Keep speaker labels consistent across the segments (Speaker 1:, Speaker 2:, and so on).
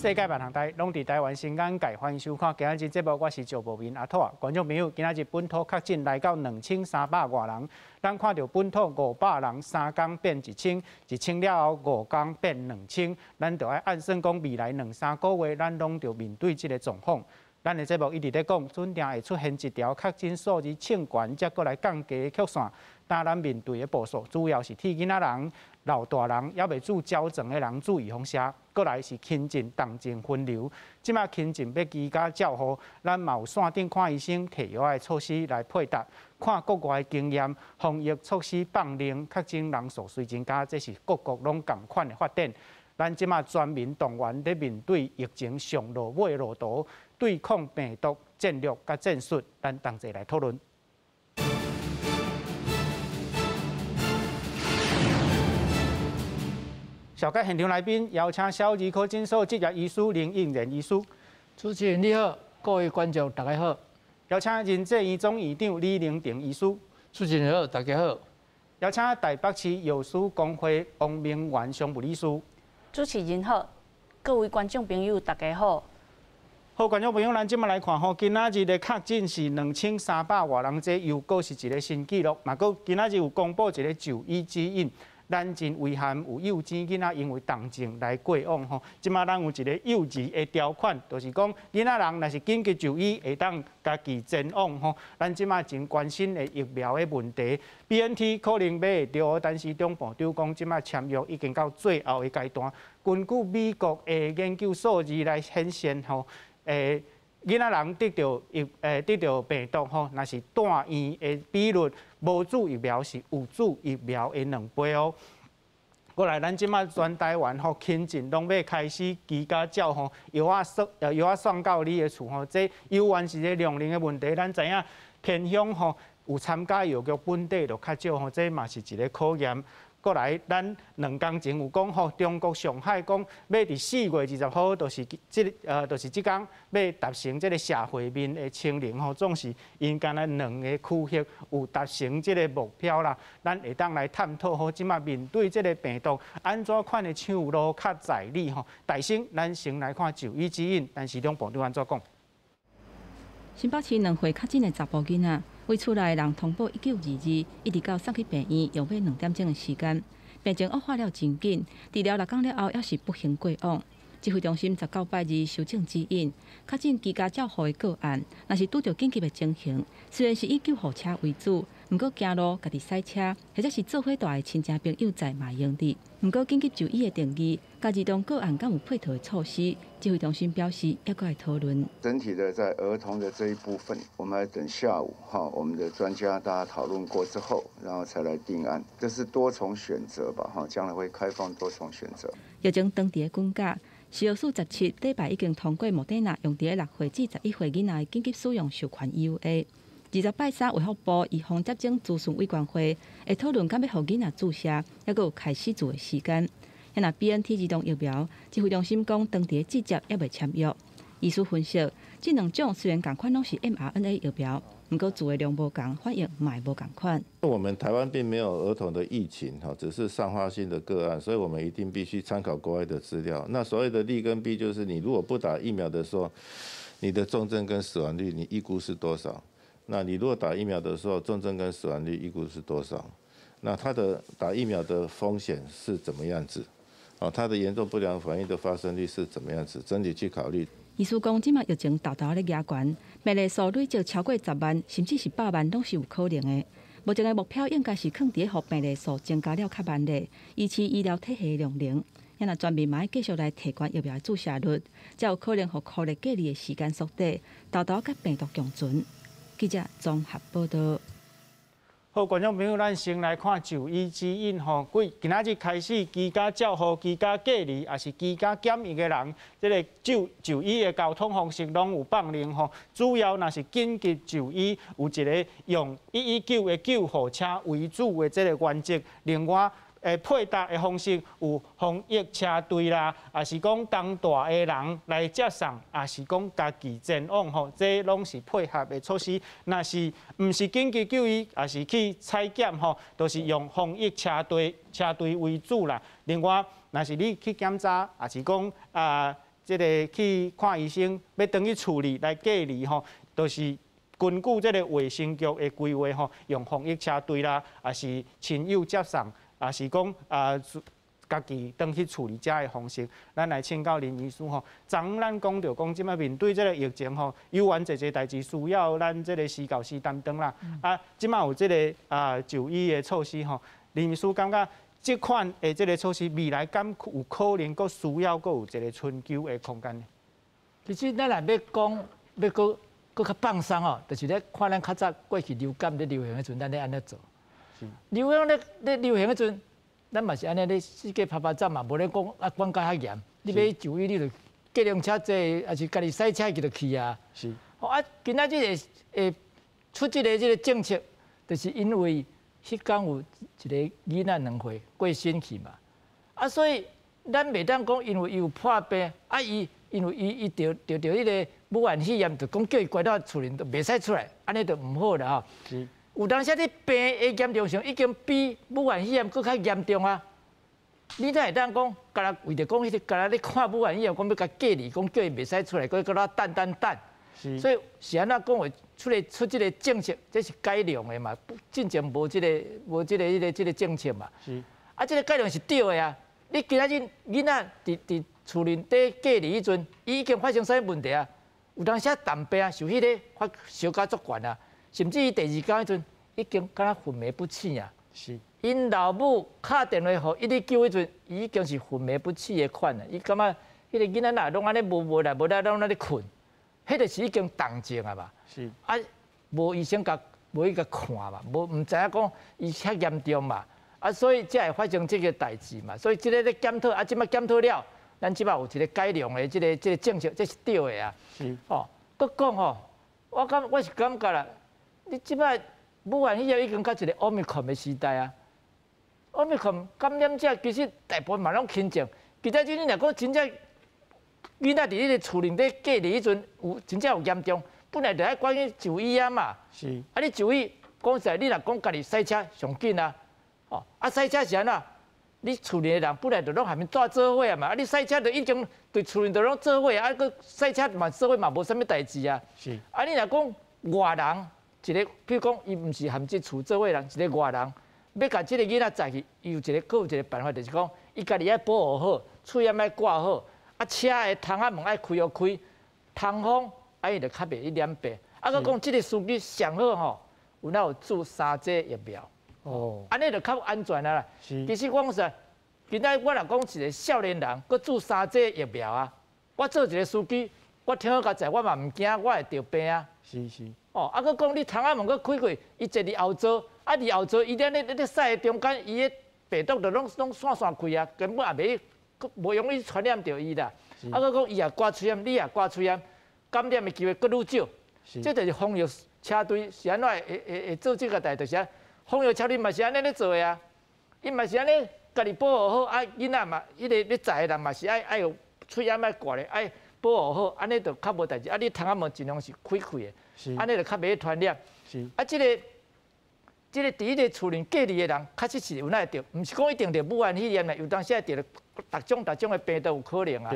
Speaker 1: 世界萬行台攏佇台灣新眼界，歡迎收看今仔日節目，我是趙博民阿兔仔。觀眾朋友，今仔日本土確診來到2300外人，咱看著本土500人3工變一千，一千了後5工變兩千，咱就愛按算講未來兩三個月，咱攏著面對這個狀況。咱的節目一直咧講，準定會出現一條確診數字衝懸，才閣來降低的曲線。但咱面對的步數，主要是替囡仔人、老大人，猶未注矯正的人注預防射，閣來是輕症、重症分流。這馬輕症欲居家照護，咱嘛有線頂看醫生、提藥的措施來配搭。看國外的經驗，防疫措施放寬，確診人數隨增加，這是各國攏仝款的發展。咱這馬全民動員咧面對疫情上路尾路途，對抗病毒戰略佮戰術，咱同齊來討論。紹介現場來賓，邀請小兒科診所執業醫師林應仁醫師。
Speaker 2: 主持人你好，各位觀眾大家好。
Speaker 1: 邀請仁濟醫院總院長李玲婷醫師。
Speaker 3: 主持人好，大家好。
Speaker 1: 邀請台北市藥師公會王明元常務理事。
Speaker 4: 主持人好，各位觀眾朋友大家好。
Speaker 1: 好，觀眾朋友，咱這馬來看吼，今仔日的確診是2300外人，這又閣是一個新紀錄。嘛，閣今仔日有公布一個就醫指引，咱真遺憾有幼稚囡仔因為重症來過往吼。這馬咱有一個幼兒的條款，就是講囡仔人若是緊急就醫，會當家己前往吼。咱這馬真關心的疫苗的問題，BNT 可能買會著，但是中部長講這馬簽約已經到最後的階段。根據美國的研究數字來顯現吼。囡仔人得著疫，得著病毒吼，若是住院的比率，無注疫苗是有注疫苗的兩倍哦。過來，咱這馬全台灣吼，輕症攏欲開始居家照護，藥仔送，藥仔送到你的厝吼，這猶原是個量能的問題。咱知影偏鄉吼有參加藥局本地就較少吼，這嘛是一個考驗。過來，咱兩工前有講吼，中國上海講欲佇4月20號，就是這就是這工欲達成這个社會面的清零吼，總是𪜶干焦兩个區域有達成這个目標啦。咱會當來探討吼，這馬面對這个病毒，按怎款的唱路較在理吼？大先，咱先來看就醫指引，但是兩部長按怎講？
Speaker 5: 新北市2歲確診的查埔囡仔，為厝內人通報1922，一直到送去病院，用欲2點鐘的時間，病情惡化了真緊，治療6工了後，猶是不幸過往。指揮中心19拜二修正指引，確診居家照護的個案，若是拄著緊急的情形，雖然是以救護車為主，毋過行路、家己駛車，或者是做伙蹛的親戚朋友載嘛會用得。毋過緊急就醫的定義，佮兒童個案敢有配套的措施？指揮中心表示，猶閣會討論。
Speaker 6: 整體的在兒童的這一部分，我們還等下午哈，我們的專家大家討論過之後，然後才來定案。這是多重選擇吧？哈，將來會開放多重選擇。
Speaker 5: 疫情當佇咧滾價，食藥署17禮拜已經通過莫德納用佇咧6歲至11歲囡仔的緊急使用授權 EUA。20拜三，衛福部預防接種諮詢委員會會討論敢欲予囡仔注射，猶閣有開始做的時間。若 BNT 兒童疫苗，指揮中心講，當佇咧指接猶未簽約。醫師分析，這兩種雖然仝款攏是 mRNA 疫苗，毋過注的量無仝，反應嘛會無仝款。
Speaker 7: 我們台灣並沒有兒童的疫情，哈，只是散發性的個案，所以我們一定必須參考國外的資料。那所謂的利跟弊，就是你如果不打疫苗的時候，你的重症跟死亡率，你預估是多少？那你如果打疫苗的時候，重症跟死亡率預估是多少？那它的打疫苗的風險是怎麼樣子？哦，它的嚴重不良反應的發生率是怎麼樣子？整體去考慮。
Speaker 5: 醫師講，這馬疫情沓沓咧加懸，病例數累積超過10萬，甚至是百萬，攏是有可能的。目前的目標應該是囥佇咧，予病例數增加了較慢咧，維持醫療體系的量能。若全面嘛愛繼續來提懸疫苗的注射率，才有可能予箍熱隔離的時間縮短，沓沓佮病毒共存。記者綜合報導。
Speaker 1: 好，觀眾朋友，咱先來看就醫指引吼。幾今仔日開始居家照護、居家隔離，抑是居家檢疫的人，這个就醫的交通方式攏有放寬吼。主要若是緊急就醫，有一个用119的救護車為主的這个原則。另外，配搭的方式有防疫車隊啦，抑是講同蹛的人來接送，抑是講家己前往吼，這攏是配合的措施。若是毋是緊急就醫，抑是去採檢吼，都是用防疫車隊為主啦。另外，若是你去檢查，抑是講啊。這个去看醫生，欲轉去厝裡來隔離吼，就是根據這个衛生局的規劃吼，用防疫車隊啦，抑是親友接送，抑是講啊家己轉去厝裡遮的方式。咱來請教林醫師吼，昨昏咱講著講，這擺面對這个疫情吼，猶原濟濟代誌需要咱這个時到時擔當啦。啊，這擺有這个啊就醫的措施吼，林醫師感覺這款的這个措施未來敢有可能閣需要閣有一個春秋的空間呢？
Speaker 2: 其實咱若欲講欲閣閣較放鬆哦，就是咧看咱較早過去流感咧流行彼陣，咱咧按怎做？流感咧咧流行彼陣，咱嘛是按呢咧四界趴趴走嘛，無咧講啊管甲遐嚴。你欲就醫，你就計程車坐，抑是家己駛車去就去啊。啊，今仔日會會出這个政策，就是因為彼工有一个囡仔2歲過身去嘛。啊，所以咱袂當講，因為伊有破病，啊伊因為伊伊著著著彼个武漢肺炎，就講叫伊關佇厝裡就袂使出來，按呢就毋好啦吼。有當時你病的嚴重性已經比武漢肺炎閣較嚴重啊！你哪會當講，干焦為著講彼个，干焦咧看武漢肺炎，講欲共隔離，講叫伊袂使出來，閣閣咧等等等。所以是按怎講話出來出這个政策，這是改良的嘛？進前無這个無這个彼个這个政策嘛。啊，這个改良是對的啊！你今仔日囡仔佇佇厝裡底隔離彼陣，伊已經發生啥物問題啊？有當時重病啊，受彼个發燒甲足懸啊，甚至伊第二工彼陣已經敢若昏迷不醒啊。𪜶老母敲電話予119彼陣，伊已經是昏迷不醒的款啊。伊感覺彼个囡仔若攏按呢無無來無來攏按呢睏，彼个是已經重症啊嘛。啊，無醫生共無去共看嘛，無毋知影講伊遐嚴重嘛。啊，所以才會發生這个代誌嘛。所以這个咧檢討，啊，這擺檢討了，咱這擺有一个改良的這个這个政策，這是對的啊。哦，閣講吼，我感我是感覺啦，你這擺武漢肺炎已經到一个奧密克戎的時代啊。奧密克戎感染者其實大部分嘛攏輕症，其實你若講真正囡仔佇彼个厝裡底隔離彼陣有真正有嚴重，本來就愛趕緊就醫啊嘛。啊，你就醫講實在，你若講家己駛車上緊啊。哦，啊，駛車是按怎？你厝裡的人本來就攏含𪜶蹛做伙啊嘛，啊，你駛車就已經對厝裡就攏做伙啊，閣駛車嘛做伙嘛無啥物代誌啊。啊，你若講外人一个，比如講伊毋是含這厝做伙人，一个外人欲共這个囡仔載去，伊有一个閣有一个辦法，就是講伊家己愛保護好，喙罨愛掛好，啊，車的窗仔門愛開予開，通風，啊，伊就較袂去染病。啊，閣講這个司機上好吼，有哪有注三劑疫苗。哦，按呢就較安全啊啦。其實講實，今仔我若講一个少年人，閣注三劑疫苗啊，我做一个司機，我聽好共載，我嘛毋驚，我會著病啊。哦，啊，閣講你窗仔門閣開開，伊坐佇後座，啊，佇後座伊咧咧咧駛的中間，伊的病毒就攏攏散散開啊，根本也袂無容易傳染著伊啦。啊，閣講伊也掛喙罨，你也掛喙罨，感染的機會閣愈少。這就是防疫車隊是按怎會會會做這个代，就是啊。防疫車隊嘛是按呢咧做的啊，伊嘛是按呢家己保護好，啊，囡仔嘛，彼个咧載的人嘛是愛愛有喙罨愛掛咧，愛保護好，按呢就較無代誌。啊，你窗仔門盡量是開開的，按呢就較袂傳染。啊，這个這个佇彼个厝裡隔離的人，確實是有哪會著，毋是講一定著武漢肺炎啦，有當時會著逐種逐種的病都有可能啊。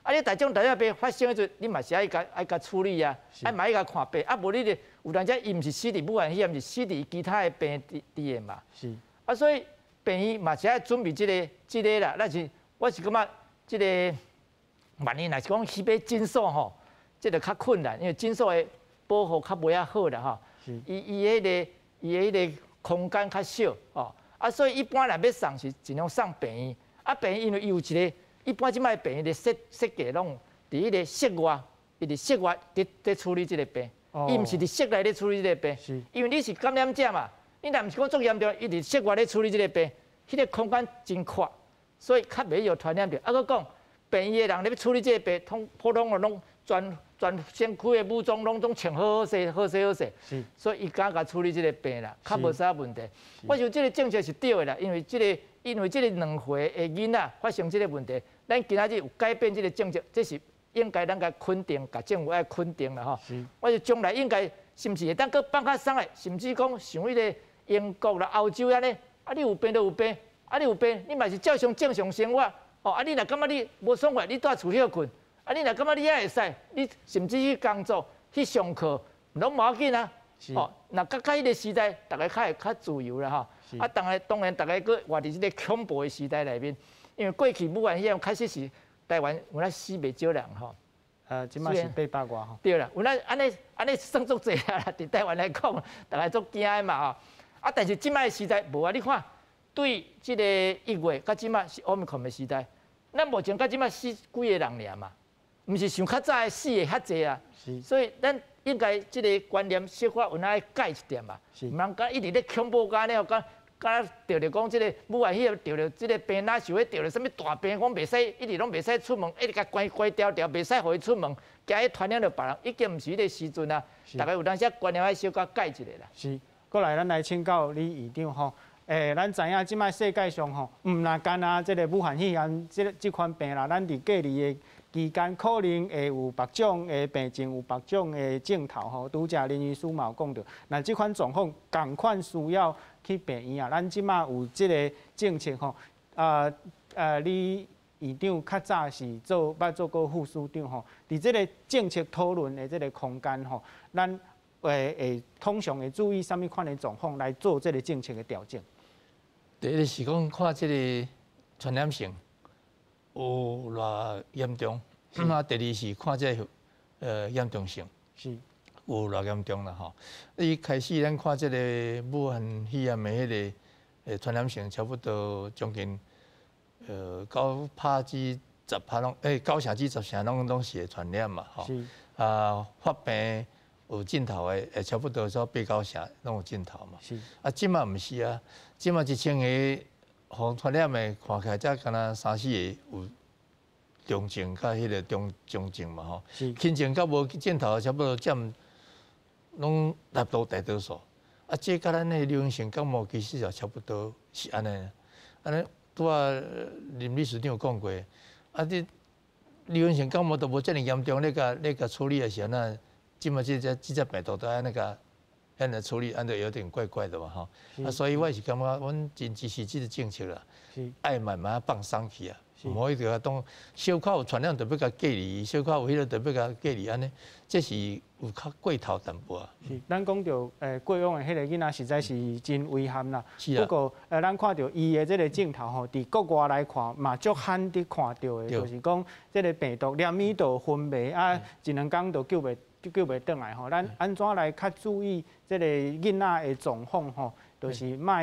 Speaker 2: 啊，你逐種逐種病發生彼陣，你嘛是愛共愛共處理啊，愛嘛愛共看病。啊，無你咧有當時伊毋是死佇武漢肺炎，是死佇其他的病佇佇的嘛。啊，所以病院嘛是愛準備這个這个啦。咱是我是感覺這个萬一若是講去買診所吼，這个較困難，因為診所的保護較無遐好啦吼。伊伊彼个伊的彼个空間較小吼，啊，所以一般若欲送是盡量送病院。啊，病院因為伊有一个。一般這擺病院的設設計攏佇彼个室外，伊佇室外佇佇處理這个病，伊毋是佇室內咧處理這個病。因為你是感染者嘛，你若毋是講足嚴重，伊佇室外咧處理這個病，彼個空間真闊，所以較袂有傳染著。啊，閣講病院的人咧欲處理這個病，通普通的攏全全身軀的武裝攏總穿好好勢，好勢好勢。所以伊敢共處理這個病啦，較無啥問題。我想這个政策是對的啦，因為這个因為這个2歲的囡仔發生這个問題，咱今仔日有改變這个政策，這是應該咱共肯定，共政府愛肯定啦吼。我是將來應該是毋是會當閣放較鬆的，甚至講像彼个英國啦、歐洲按呢，啊你有病就有病，啊你有病，你嘛是照常正常生活，哦啊你若感覺你無爽快，你蹛厝歇睏，啊，你若感覺你也會使，你甚至去工作、去上課，攏無要緊啊。哦，若較較彼個時代，逐家較會較自由啦吼。啊，當然當然，逐家閣活佇這個恐怖的時代內面，因為過去武漢肺炎確實是台灣有影死袂少人吼。
Speaker 1: 這馬是800外吼。
Speaker 2: 對啦，有影按呢按呢算足濟啊啦，佇台灣來講，逐家足驚的嘛吼。啊，但是這擺的時代無啊，你看，對這个1月到這馬是奧密克戎的時代，咱目前到這馬死幾个人爾嘛，毋是像較早的死的較濟啊。所以咱應該這个觀念小可有影愛改一點嘛，毋通敢一直咧恐怖甲按呢，敢敢著著講這个武漢肺炎著著這个病，若是欲著著啥物大病，講袂使一直攏袂使出門，一直共關關牢牢，袂使予伊出門，驚伊傳染著別人，已經毋是彼个時陣啊。逐家有當時觀念愛小可改一下啦。
Speaker 1: 是，過來咱來請教李院長吼。咱知影這擺世界上吼，毋若干焦這个武漢肺炎這款病啦，咱佇隔離的期間可能會有別種的病症，有別種的症頭吼。拄才林醫師嘛有講著，若這款狀況仝款需要去病院啊。咱這擺有這个政策吼，李院長較早是做捌做過護士長吼，佇這个政策討論的這个空間吼，咱會通常會注意啥物款的狀況來做這个政策的調整？
Speaker 3: 第一是講看這个傳染性有偌嚴重，啊，第二是看這个嚴重性有偌嚴重啦吼。一開始咱看這个武漢肺炎的彼个傳染性差不多將近9%至10%攏，9成至10成攏是會傳染嘛吼。啊，發病有症頭的，會差不多說八九成攏有症頭嘛。啊，這馬毋是啊，這馬1000个予傳染的，看起來才敢若三四個有中症佮彼个中中症嘛吼。輕症佮無症頭差不多佔攏大多數。啊，這佮咱的流行性感冒其實也差不多是按呢。按呢，拄仔林理事長有講過，啊，你流行性感冒都無遮爾嚴重，你共處理的是按怎？這馬這隻病毒都按呢共按呢處理，按呢有點怪怪的嘛吼。啊，所以我是感覺，阮真支持這个政策啦，愛慢慢放鬆去啊，毋好一直當小可有傳染就欲共隔離，小可有彼个就欲共隔離按呢，這是有較過頭淡薄仔。
Speaker 1: 是，咱講著過往的彼个囡仔實在是真遺憾啦。
Speaker 3: 是啊。
Speaker 1: 不過咱看著伊的這个鏡頭吼，佇國外來看嘛，足罕得看著的，就是講這个病毒連伊就昏迷啊，一兩工就救袂轉來吼。咱按怎來較注意這个囡仔的狀況吼，就是莫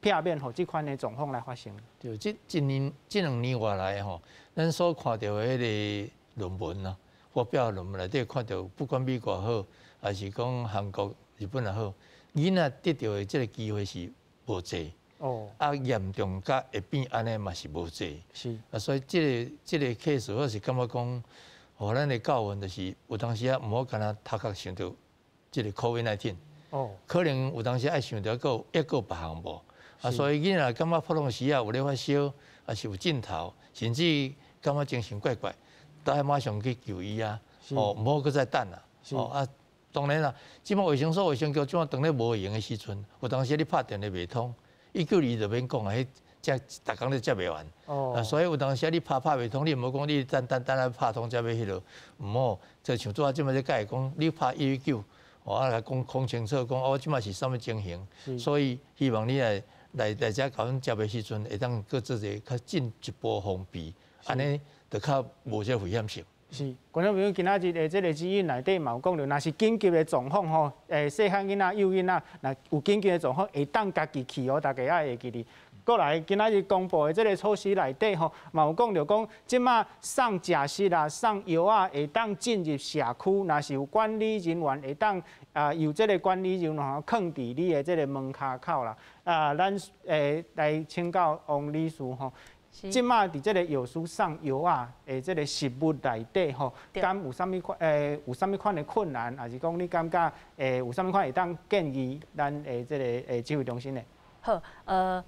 Speaker 1: 避免予這款的狀況來發生。
Speaker 3: 對，這一年、這兩年外來吼，咱所看著的彼个論文啊，發表論文內底看著，不管美國好，還是講韓國、日本也好，囡仔得著的這个機會是無濟。啊，嚴重甲會變按呢嘛是無濟。啊，所以這个 case 我是感覺講，予咱的教訓就是有當時啊，毋好干焦頭殼想著這个 COVID-19。可能有當時愛想著閣有別項無。啊，所以囡仔感覺普通時啊有咧發燒，抑是有症頭，甚至感覺精神怪怪，都愛馬上去求醫啊。哦，毋好閣再等啊。哦啊，當然啦，這馬衛生所、衛生局這馬當咧無閒的時陣，有當時你拍電話袂通，192就免講啊，彼這逐工都接袂完。啊，所以有當時你拍袂通，你毋好講你等等等來拍通才欲彼落，毋好，就像拄仔這馬咧解講，你拍119，哦啊來講講清楚，講哦這馬是啥物情形，所以希望你來遮共阮接的時陣，會當閣做一個較進一步防備，按呢就較無這危險性。
Speaker 1: 是，觀眾朋友，今仔日的這个指引內底嘛有講著，若是緊急的狀況吼，細漢囡仔、幼囡仔，若有緊急的狀況，會當家己去哦，大家愛會記得。過來，今仔日公布的這个措施內底吼，嘛有講著講，這馬送食食啦、送藥仔會當進入社區，若是有管理人員會當由這个管理人員囥佇你的這个門跤口啦。啊，咱來請教王理事吼。這馬佇這个藥師送藥仔的這个食物內底吼，敢有啥物款有啥物款的困難，抑是講你感覺有啥物款會當建議咱的這个指揮中心的？
Speaker 4: 好，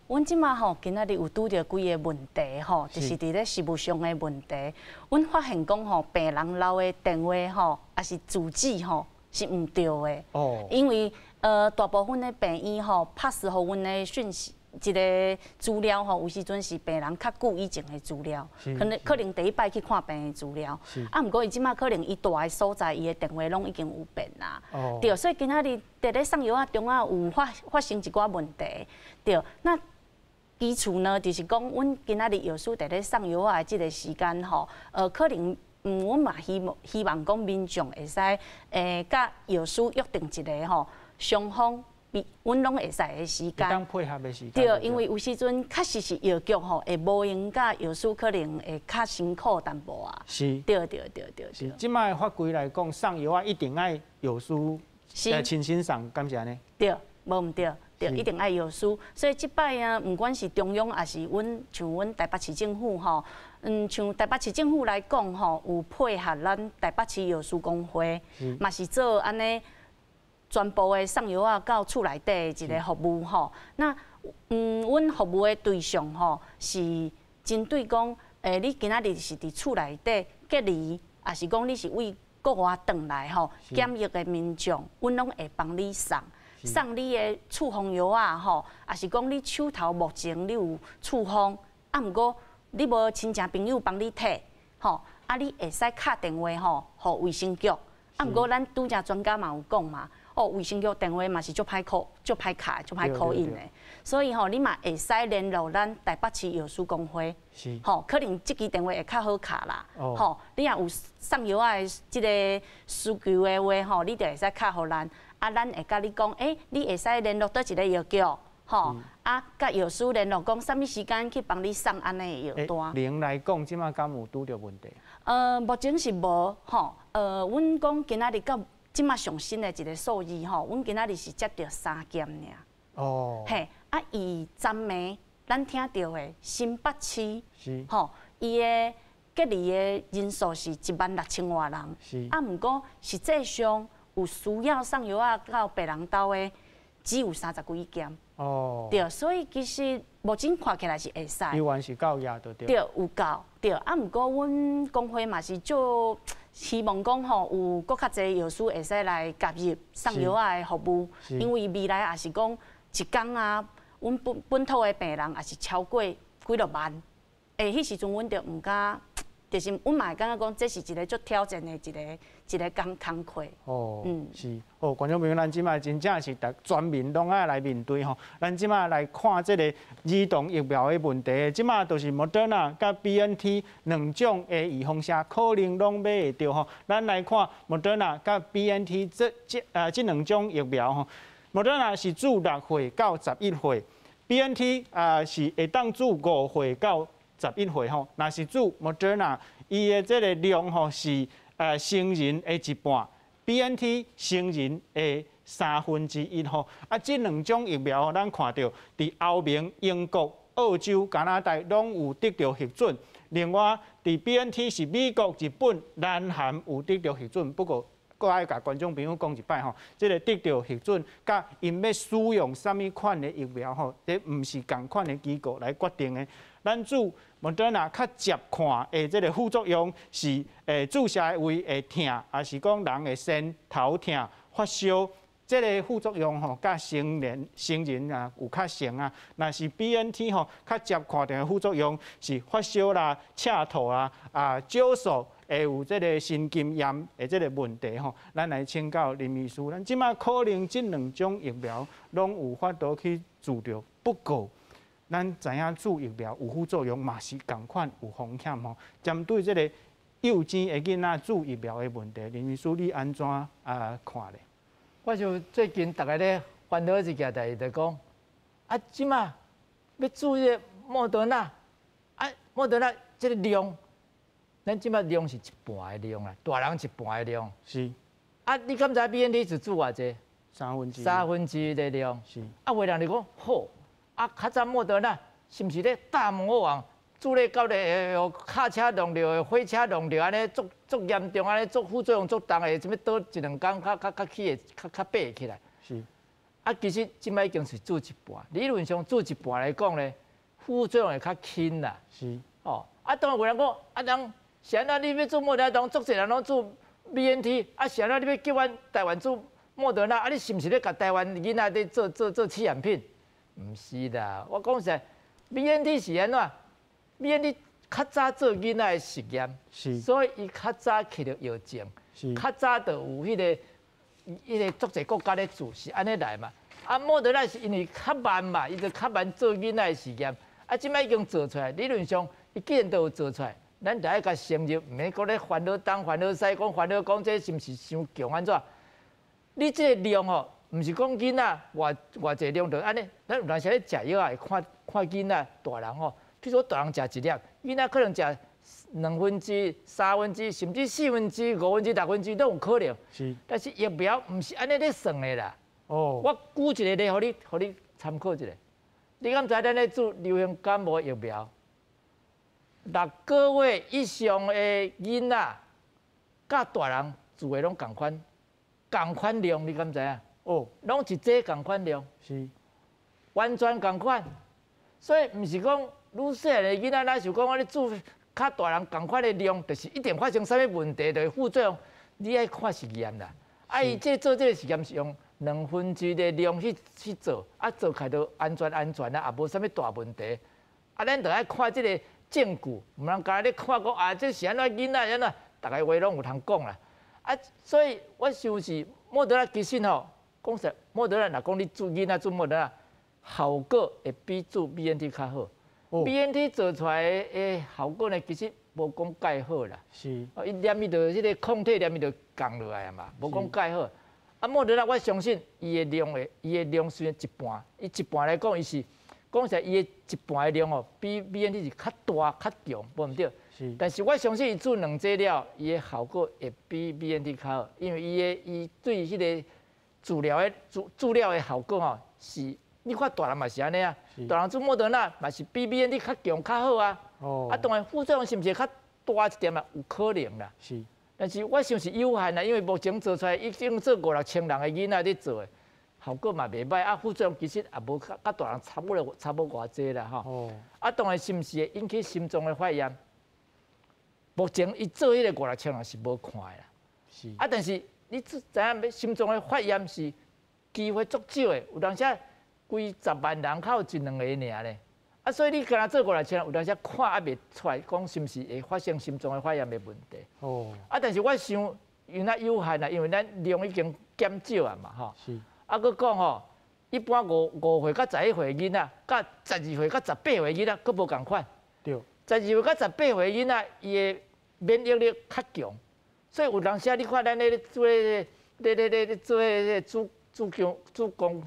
Speaker 4: 阮這馬吼今仔日有拄著幾个問題吼，就是佇咧食物上的問題。阮發現講吼，病人留的電話吼，抑是住址吼，是毋對的。因為大部分的病院吼，拍予阮的訊息。一个资料吼，有时阵是病人較久以前的资料，可能第一擺去看病的資料。啊，毋過伊這馬可能伊蹛的所在，伊的電話攏已經有變啦。對，所以今仔日佇咧送藥仔中啊，有發生一寡問題。對，那基礎呢，就是講，阮今仔日藥師佇咧送藥仔的這個時間吼，可能，阮嘛希望講民眾會使，佮藥師約定一個吼，雙方。阮攏會使的時間，
Speaker 1: 配合的時間。
Speaker 4: 對，因為有時陣確實是藥局吼會無閒，佮藥師可能會較辛苦淡薄啊。對對對對。
Speaker 1: 是，這擺法規來講，送藥仔一定愛藥師來親身送，敢是按呢？
Speaker 4: 對，無毋對，對，一定愛藥師。所以這擺啊，毋管是中央抑是阮像阮台北市政府吼，像台北市政府來講吼，有配合咱台北市藥師公會，嘛是做按呢。全部的送藥仔到厝內底的一個服務吼，那阮服務的對象吼是針對講，你今仔日是佇厝內底隔離，抑是講你是為國外轉來吼檢疫的民眾，阮攏會幫你送，送你的處方藥仔吼，抑是講你手頭目前你有處方，啊，毋過你無親戚朋友幫你提，吼，啊，你會使敲電話吼，予衛生局，啊，毋過咱拄才專家嘛有講嘛。哦，衛生局電話嘛是足歹 call，足歹敲，足歹 call in 的，所以吼，你嘛會使聯絡咱台北市藥師公會，吼，可能這支電話會較好敲啦，吼，你若有送藥仔的這個需求的話，吼，你就會使敲予咱，啊，咱會佮你講，欸，你會使聯絡佗一个藥局，吼，啊，佮藥師聯絡講，啥物時間去幫你送按呢的藥單。
Speaker 1: 量來講，這馬敢有拄著問題？
Speaker 4: 目前是無，吼，阮講今仔日到。這馬上新的一個數字吼，阮今仔日是接著三件爾。哦。嘿，啊，伊昨暝咱聽著的新北市，吼，伊的隔離的人數是1萬6千外人。啊，毋過實際上有需要送藥仔到別人兜的，只有三十幾件。哦。對，所以其實目前看起來是會使。
Speaker 1: 醫院是夠額就對。
Speaker 4: 對，有夠對，啊，毋過阮公會嘛是做。希望講吼，有閣較濟藥師會使來加入送藥仔的服務，因為未來也是講一工啊，阮本土的病人也是超過幾落萬，欸，彼時陣阮就毋敢，就是阮嘛會感覺講，這是一個足挑戰的一個工課。
Speaker 1: 哦，是，哦，觀眾朋友，咱這馬真正是逐全民攏愛來面對吼。咱這馬來看這個兒童疫苗的問題，這馬就是莫德納佮 BNT 兩種的預防射可能攏買會著吼。咱來看莫德納佮 BNT 這兩種疫苗吼，莫德納是注6歲到11歲，BNT 啊是會當注5歲到11歲吼。若是注莫德納，伊的這個量吼是成人的一半，BNT 成人的1/3吼。啊，這兩種疫苗咱看著佇歐盟、英國、澳洲、加拿大攏有得著核准。另外，佇 BNT 是美國、日本、南韓有得著核准。不過，閣愛共觀眾朋友講一擺吼，這個得著核准，佮𪜶欲使用啥物款的疫苗吼，這毋是仝款的機構來決定的。咱注莫德納較捷看的這個副作用是，注射的位會疼，抑是講人會先頭疼、發燒，這個副作用吼，佮成人啊有較像啊。若是 BNT 吼，較捷看著的副作用是發燒啦、赤肚啦、啊，少數會有這個神經炎的這個問題吼。咱來請教林醫師，咱這馬可能這兩種疫苗攏有法度去注著，不過。咱知影注疫苗有副作用，嘛是仝款有風險吼。針對這個幼稚的囡仔注疫苗的問題，林醫師你按怎啊看咧？
Speaker 2: 我就最近逐家咧煩惱一件代誌，就講啊，這馬欲注這個莫德納，啊，莫德納這個量，咱這馬量是一半的量啦，大人一半的量。
Speaker 1: 是。
Speaker 2: 啊，你敢知 BNT 是注偌濟？1/3。1/3的量。
Speaker 1: 是。
Speaker 2: 啊，有的人就講好。啊，較早莫德納是毋是咧大魔王注咧到咧卡車弄著，火車弄著，按呢足足嚴重，按呢足副作用足重的，啥物倒一兩工較較較起會較較爬起來。
Speaker 1: 是。
Speaker 2: 啊，其實這擺已經是注一半，理論上注一半來講咧，副作用會較輕啦。
Speaker 1: 是。
Speaker 2: 哦，啊，當然有人講，啊，人是按怎你欲注莫德納，足濟人攏注 BNT，啊，是按怎你欲叫阮台灣注莫德納，啊，你是毋是咧共台灣囡仔咧做做做試驗品？毋是啦，我講實在，BNT 是按怎？BNT 較早做囡仔的實驗，所以伊較早揢著藥證，較早就有彼個足濟國家咧做，是按呢來嘛。啊，莫德納是因為較慢嘛，伊就較慢做囡仔的實驗。啊，這擺已經做出來，理論上伊既然都有做出來，咱就愛共承認，毋免閣咧煩惱東煩惱西，講煩惱講這是毋是傷強按怎？你這個量吼，毋是講囡仔偌偌濟量就按呢，咱有當時咧食藥啊，會看看囡仔大人吼，譬如說大人食一粒，囡仔可能食2分之、1/3，甚至1/4、1/5、1/6攏有可能。但是疫苗毋是按呢咧算的啦。我舉一個例，予你參考一下。你敢知咱咧注流行感冒疫苗，6個月以上的囡仔，佮大人注的攏仝款，仝款量，你敢知影？攏一劑仝款量。完全仝款。所以毋是講愈細漢的囡仔，若想講我咧注較大人仝款的量，就是一定發生啥物問題，就會副作用。你愛看實驗啦。啊，伊這做這個實驗是用1/2的量去做，啊，做起來都安全安全啊，也無啥物大問題。啊，咱就愛看這個證據，毋通干焦咧看講啊，這是按怎囡仔按怎，逐个話攏有通講啦。啊，所以我想是莫德納其實吼，講實，莫德納若講你注囡仔注莫德納，效果會比注 BNT 較好。BNT 做出來的效果呢，其實無講蓋好啦。伊黏伊就彼個抗體黏伊就降落來啊嘛，無講蓋好。啊，莫德納我相信伊的量雖然一半，伊一半來講，伊是講實在，伊的一半的量哦，比 BNT 是較大較強，無毋對。但是我相信伊注兩劑了，伊的效果會比 BNT 較好，因為伊對彼個治療的效果吼是，你看大人嘛是按呢啊，大人注莫德納嘛是比 BNT 較強較好啊。啊，當然副作用是毋是較大一點啊？有可能啦。但是我想是有限啦，因為目前做出來已經做五六千人的囡仔咧做的，效果嘛袂䆀啊，副作用其實也無佮大人差無偌濟啦吼。啊，當然是毋是會引起心臟的發炎？目前伊做彼個五六千人是無看的啦。啊，但是你知影心臟的發炎是機會足少的，有當時幾十萬人較有一兩個爾咧。啊，所以你敢若做五六千人，有當時看猶袂出來，講是毋是會發生心臟的發炎的問題。啊，但是我想，因為有限啦，因為咱量已經減少啊嘛，吼。啊，閣講吼，一般5歲到11歲囡仔，佮12歲到18歲囡仔，閣無仝款。12歲到18歲囡仔，伊的免疫力較強，所以有當時你看咱咧做咧咧咧咧做彼個子宮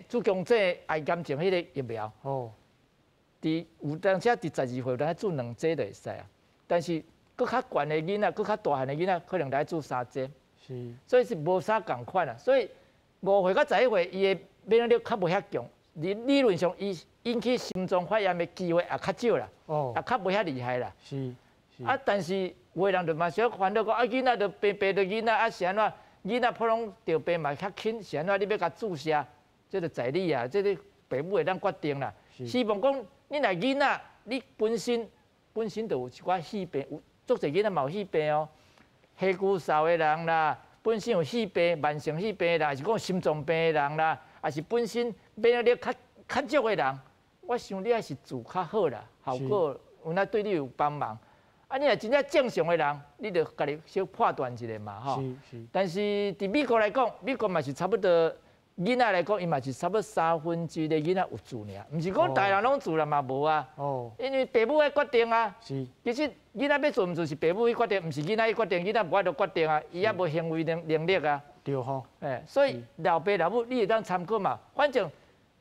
Speaker 2: 子宮症癌癌症彼個疫苗。佇有當時佇12歲，有當時注兩劑就會使啊。但是閣較懸的囡仔，閣較大漢的囡仔，可能來注三劑。所以是無啥仝款啊。所以5歲到11歲，伊的免疫力較無遐強，理論上伊引起心臟發炎的機會也較少啦。也較無遐厲害啦。啊，但是有的人就嘛小煩惱講啊，囡仔就病病著囡仔啊是按怎？囡仔普通著病嘛較輕，是按怎？你欲共注射，這就在你啊，這個爸母會當決定啦。希望講你若囡仔，你本身就有一寡肺病，有足濟囡仔嘛有肺病哦，火龜嗽的人啦，本身有肺病、慢性肺病的人，抑是講心臟病的人啦，抑是本身免疫力較較弱的人，我想你還是注較好啦，效果有影對你有幫忙。啊，你若真正正常的人，你就家己小判斷一下嘛，吼。但是佇美國來講，美國嘛是差不多囡仔來講，伊嘛是差不多1/3的囡仔有注爾，毋是講大人攏注啦嘛無啊。因為爸母愛決定啊。其實囡仔欲注毋注是爸母去決定，毋是囡仔去決定，囡仔無法度決定啊，伊猶無行為能力啊。
Speaker 1: 對吼。
Speaker 2: 欸，所以老爸老母你會當參考嘛，反正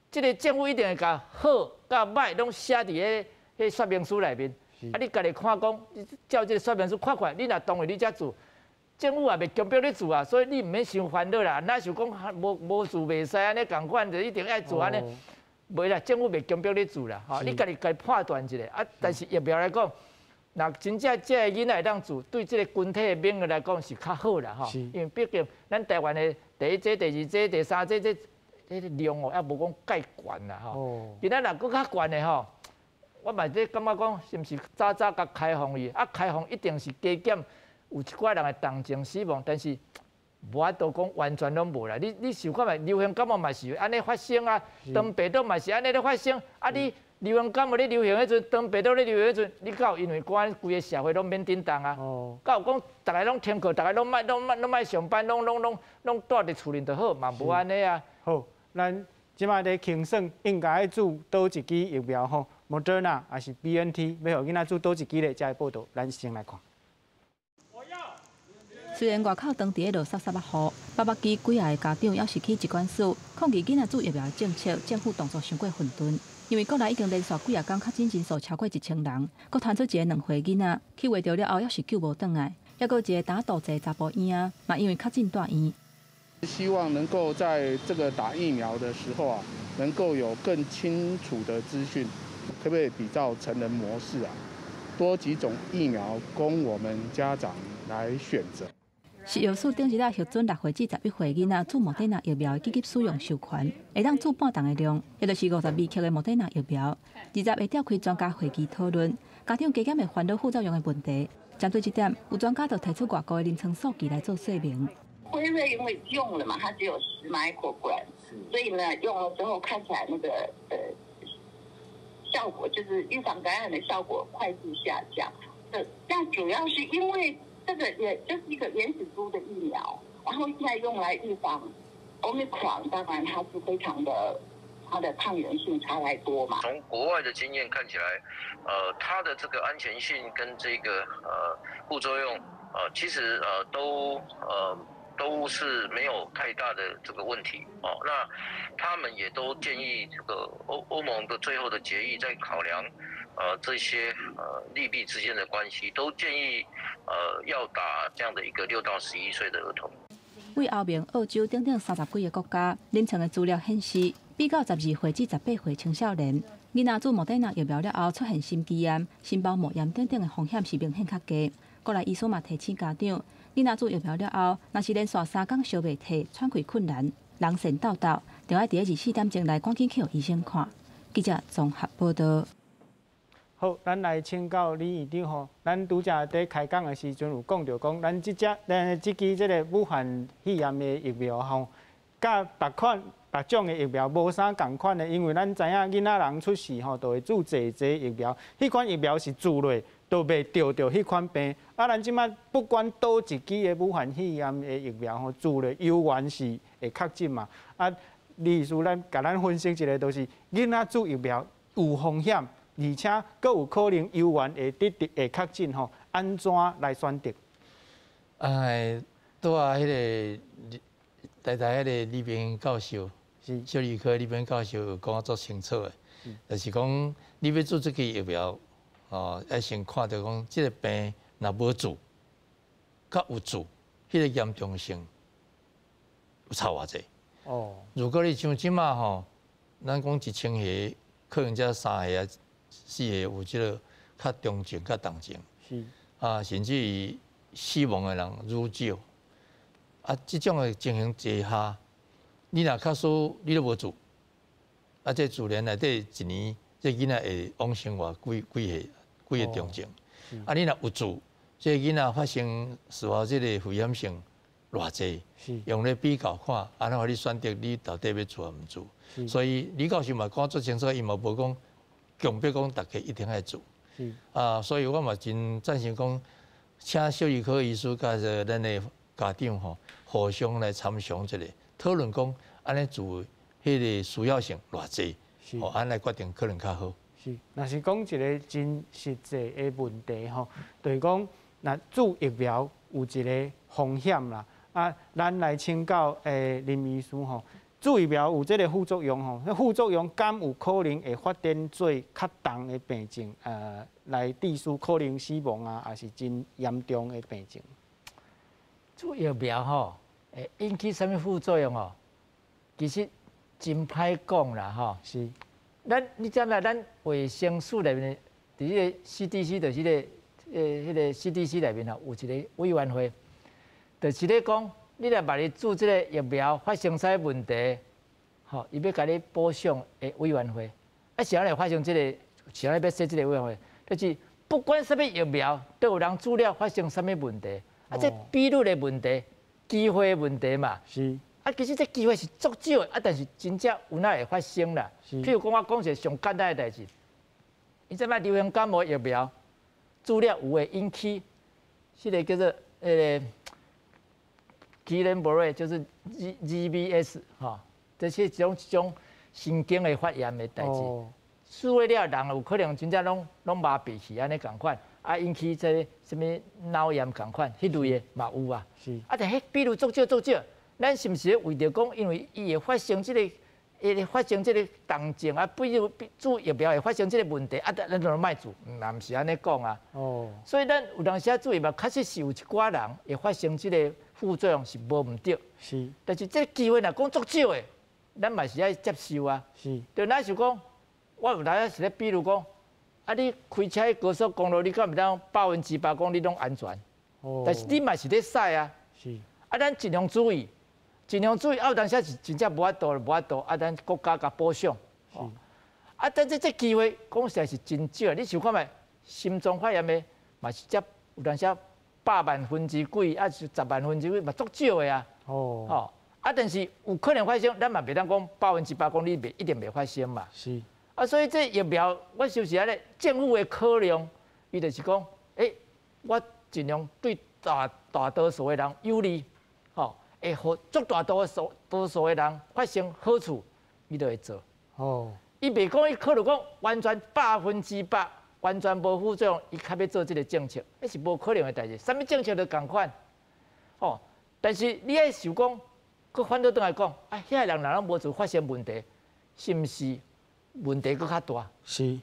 Speaker 2: 這個政府一定會共好佮䆀攏寫佇彼說明書內面。啊！你家己看講，照這個說明書看看，你若同意你才注，政府也袂強迫你注啊，所以你毋免傷煩惱啦。若想講無注袂使按呢仝款，就一定愛注按呢，袂啦，政府袂強迫你注啦。吼，你家己家己判斷一下。啊，但是疫苗來講，若真正這个囡仔會當注，對這個群體的免疫來講是較好啦。吼，因為畢竟咱台灣的第一劑、第二劑、第三劑這個量哦，猶無講蓋懸啦。吼，今仔若閣較懸的吼。我嘛咧感覺講，是毋是早早共開放伊？啊，開放一定是加減有一寡人會同情死亡，但是無法度講完全攏無啦。你想看覓，流行感冒嘛是按呢發生啊，腸病毒嘛是按呢咧發生。啊，你流行感冒咧流行彼陣，腸病毒咧流行彼陣，你敢有因為按呢規个社會攏免振動啊？敢有講逐个攏停課，逐个攏莫上班，攏蹛佇厝裡就好，嘛無按呢啊。
Speaker 1: 好，咱這擺咧清算應該愛注佗一支疫苗吼，莫德納抑是 BNT，欲予囡仔注佗一支咧，才會報道，咱先來看。
Speaker 5: 雖然外口當地咧落潲潲仔雨，北北基幾仔个家長猶是去疾管署抗議囡仔注疫苗的政策，政府動作傷過混沌。因為國內已經連續幾仔工確診人數超過1000人，閣傳出一个2歲囡仔去餵著了後，猶是救無轉來，猶閣有一个打肚濟查埔嬰仔，嘛因為確診蹛院。
Speaker 8: 希望能夠在這個打疫苗的時候啊，能夠有更清楚的資訊，可不可以比照成人模式啊，多幾種疫苗供我們家長來選擇。
Speaker 5: 食藥署頂日仔核准6歲至11歲囡仔注莫德納疫苗的緊急使用授權，會當注半筒的量，也就是52克的莫德納疫苗。20會召開專家會議討論，家長加減會煩惱副作用的問題。針對這點，有專家就提出外國的臨床數據來做說明。
Speaker 9: 輝瑞因為用了嘛，它只有10 microgram，所以呢，用了之後看起來那個效果就是預防感染的效果快速下降。但主要是因為這個也就是一個原始株的疫苗，然後現在用來預防 Omicron，當然它是非常的，它的抗原性差太多嘛。
Speaker 10: 從國外的經驗看起來，它的這個安全性跟這個副作用，其實都是沒有太大的這個問題哦。那他們也都建議這個歐盟的最後的決議在考量，這些利弊之間的關係，都建議要打這樣的一個6到11歲的兒童。
Speaker 5: 為歐盟、澳洲等等30幾个國家，臨床的資料顯示，比較12歲至18歲青少年，囡仔注莫德納疫苗了後出現心肌炎、心包膜炎等等的風險是明顯較低。國內醫師嘛提醒家長，囡仔注疫苗了後，若是連續3工燒袂退、喘氣困難、人神抖抖，就愛佇24點鐘內趕緊去予醫生看。記者綜合報道。
Speaker 1: 好，咱來請教李院長吼，咱拄才佇開講的時陣有講著講，咱這隻咱這支這个武漢肺炎的疫苗吼，佮別款別種的疫苗無啥仝款的，因為咱知影囡仔人出世吼，就會注濟劑疫苗，彼款疫苗是注落都袂著著彼款病。啊，咱這擺不管佗一支的武漢肺炎的疫苗吼，注落猶原是會確診嘛。啊，李醫師，咱共咱分析一下，就是囡仔注疫苗有風險，而且閣有可能猶原會得著會確診吼，按怎來選擇？
Speaker 3: 哎，拄仔彼个台大彼个李炳教授，小兒科李炳教授有講足清楚的，就是講你欲注這支疫苗，哦，愛先看著講這个病若無注，佮有注，彼个嚴重性有差偌濟。如果你像這馬吼，咱講1000個，可能才三個啊、四個有這个較中症、較重症。啊，甚至於死亡的人愈少。啊，這種的情形之下，你若假使你都無注，啊，這自然內底一年，這囡仔會往生偌幾幾個幾個重症。啊，你若有注，這囡仔發生死亡這個危險性偌濟，用咧比較看，按怎予你選擇你到底欲注抑毋注。所以李教授嘛講足清楚，伊嘛無講強迫講逐家一定愛注。啊，所以我嘛真贊成講，請小兒科醫師佮咱的家長吼，互相來參詳一下，討論講按呢注彼个需要性偌濟，哦，按呢來決定可能較好。
Speaker 1: 是，若是講一个真實際的問題吼，就是講，若注疫苗有一个風險啦。啊，咱來請教林醫師吼，注疫苗有這个副作用吼，彼副作用敢有可能會發展做較重的病症，來致使可能死亡啊，抑是真嚴重的病症？
Speaker 2: 注疫苗吼，會引起啥物副作用哦？其實真歹講啦吼。咱你知影？咱衛生署內面，佇彼个 CDC 就是彼个彼个 CDC 內面吼，有一个委員會，就是咧講，你若萬一注這个疫苗發生啥問題，吼，伊欲共你補償的委員會。啊，是按怎會發生這个？是按怎欲設這个委員會？就是不管啥物疫苗，都有人注了發生啥物問題，啊，這比率的問題，機會問題嘛。是。啊，其實這機會是足少的，啊，但是真正有哪會發生啦。譬如講，我講一個上簡單的代誌，伊這擺流行感冒疫苗，注了有會引起，這個叫做Guillain-Barré，就是 GBS 吼，這是一種神經的發炎的代誌。注了人有可能真正攏麻痹去按呢仝款，啊，引起這個啥物腦炎仝款，彼類的嘛有啊。是。啊，但彼比率足少足少。咱是毋是為著講，因為伊會發生這個，伊會發生這個重症啊，比如注疫苗會發生這個問題，啊，咱就莫注，嘛毋是按呢講啊。哦。所以咱有當時注疫苗，確實是有一寡人會發生這個副作用是無毋對。是。但是這個機會若講足少的，咱嘛是愛接受啊。是。就若是講，我有當時是咧，比如講，啊，你開車去高速公路，你敢會當100%講你攏安全？哦。但是你嘛是咧駛啊。是。啊，咱盡量注意。盡量注意，啊，有當時是真正無法度，無法度，啊，咱國家共保障。啊，但這機會講實在是真少。你想看覓，心臟發炎的嘛是才有當時百萬分之幾，啊是十萬分之幾，嘛足少的啊。哦。吼，啊，但是有可能發生，咱嘛袂當講100%講你袂一定袂發生嘛。是。啊，所以這疫苗，我就是按呢，政府的考量，伊就是講，欸，我盡量對大多數的人有利，吼。會予足大多數的人發生好處，伊就會做。哦，伊袂講伊考慮講完全100%完全無副作用，伊較欲做這个政策，彼是無可能的代誌。啥物政策都仝款。哦，但是你愛想講，閣反倒轉來講，啊，遐个人若攏無做發生問題，是毋是問題閣較大？是。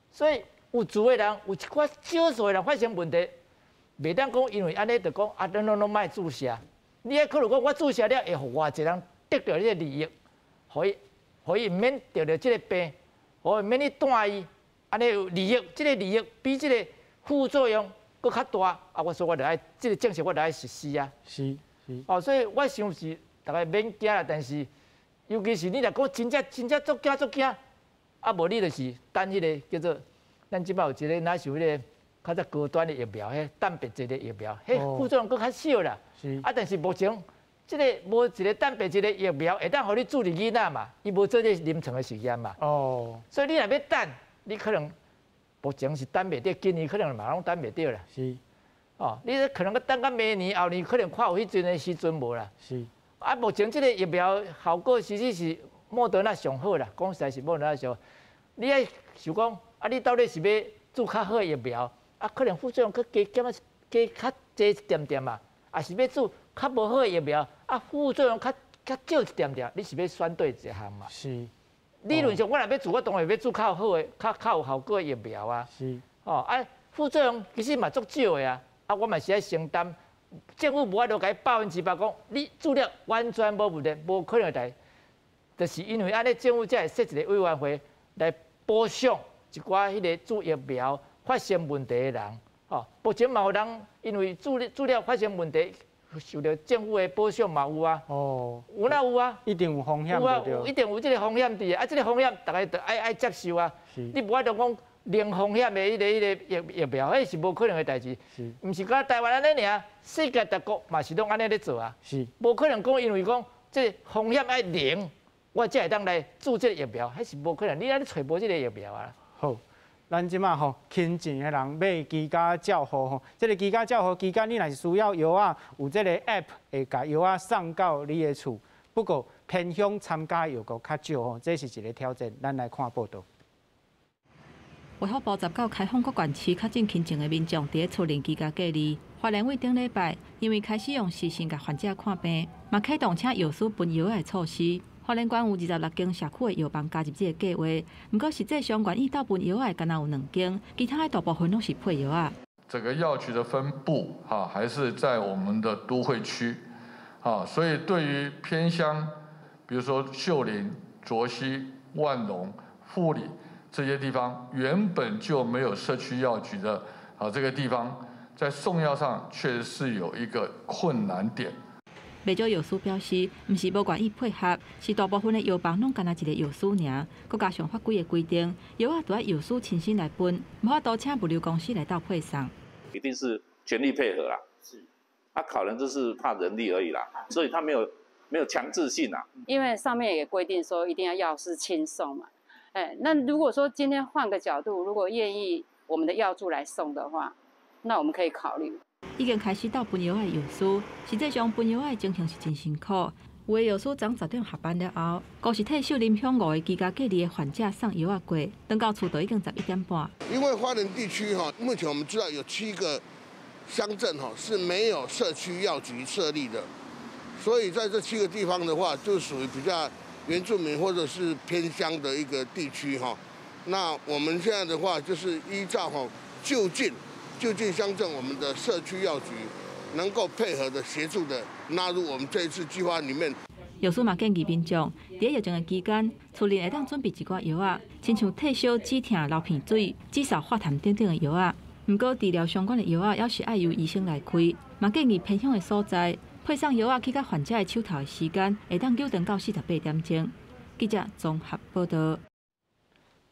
Speaker 2: 所以有做的人，有一寡少數的人發生問題，袂當講因為按呢就講啊，咱攏莫注射。你愛考慮講，我注射了會予偌濟人得著這个利益，予伊毋免得著這个病，予伊免去帶伊，按呢有利益，這个利益比這个副作用閣較大，啊，我說我就愛這个政策，我就愛實施啊。是是。哦，所以我想是逐家免驚啦，但是尤其是你若講真正真正足驚足驚，啊，無你就是等彼个叫做咱這擺有一个若是彼个較早高端的疫苗，彼蛋白質的疫苗，彼副作用閣較少啦。是。啊，但是目前這个無一个蛋白質的疫苗會當予你注佇囡仔嘛，伊無做這臨床的實驗嘛。哦。所以你若欲等，你可能目前是等袂著，今年可能嘛攏等袂著啦。是。哦，你可能閣等到明年後年，可能看有彼陣的時陣無啦。是。啊，目前這个疫苗效果其實是莫德納上好啦，講實在是莫德納上好。你愛想講，啊，你到底是欲注較好的疫苗？啊，可能副作用閣加減仔加較濟一點點嘛，抑是欲注較無好的疫苗，啊，副作用較少一點點，你是欲選對一項嘛？是。理論上，我若欲注，我當然欲注較好的、較有效果的疫苗啊。是。哦，啊，副作用其實嘛足少的啊，啊，我嘛是愛承擔。政府無法度共伊100%講，你注了完全無問題，無可能代。就是因為按呢，政府才會設一個委員會來保障一寡彼个注疫苗發生問題的人，吼，目前嘛有人因為注了發生問題，受著政府的保障嘛有啊。哦，有哪有啊？
Speaker 1: 一定有風險。
Speaker 2: 有啊，一定有這个風險佇的，啊，這个風險逐家都愛接受啊。是。你無法度講零風險的彼个疫苗，彼是無可能的代誌。是。毋是干焦台灣按呢爾，世界各國嘛是攏按呢咧做啊。是。無可能講因為講這個風險愛零，我才會當來注這个疫苗，彼是無可能。你按呢揣無這个疫苗啊。
Speaker 1: 好。咱這馬吼勤錢的人買居家照護吼，這个居家照護期間，你若是需要藥仔，有這个 App 會共藥仔送到你的厝。不過偏鄉參加藥閣較少吼，這是一个挑戰。咱來看報導。
Speaker 5: 衛福部19開放各縣市確診輕症的民眾，佇咧厝內居家隔離。花蓮為頂禮拜，因為開始用視訊共患者看病，嘛啟動請藥師分藥仔的措施。花蓮縣有26間社區的藥房加入這个計畫，毋過實際上願意鬥分藥仔的，干焦有2間，其他的大部分攏是配藥仔。
Speaker 11: 整個藥局的分布，哈，還是在我們的都會區，啊，所以對於偏鄉，比如說秀林、卓溪、萬隆、富里這些地方，原本就沒有社區藥局的啊，這個地方在送藥上確實是有一個困難點。
Speaker 5: 袂少藥師表示，毋是無願意配合，是大部分的藥房攏干焦一个藥師爾，閣加上法規的規定，藥仔著愛藥師親身來分，無法度請物流公司來鬥配送。
Speaker 12: 一定是全力配合啦。是。他考量就是怕人力而已啦，所以他沒有強制性啊。
Speaker 13: 因為上面也規定說一定要藥師親送嘛，哎，那如果說今天換個角度，如果願意我們的藥助來送的話，那我們可以考慮。
Speaker 5: 已經開始鬥分藥的藥師，實際上分藥的情形是真辛苦。有的藥師早10點下班了後，閣是替秀林鄉5個居家隔離的患者送藥仔過，轉到厝就已經11點半。
Speaker 14: 因為花蓮地區哈，目前我們知道有7個鄉鎮哈是沒有社區藥局設立的，所以在這7個地方的話，就屬於比較原住民或者是偏鄉的一個地區哈。那我們現在的話，就是依照哈就近鄉鎮我們的社區藥局能夠配合的協助的納入我們這一次計劃裡面。
Speaker 5: 藥師嘛建議民眾，佇疫情的期間，厝內會當準備一寡藥仔，親像退燒、止疼、流鼻水、止嗽、化痰等等的藥仔。毋過治療相關的藥仔，猶是愛由醫生來開。嘛建議偏鄉的所在，配送藥仔去到患者的手頭的時間，會當久長到48點鐘。記者綜合報道。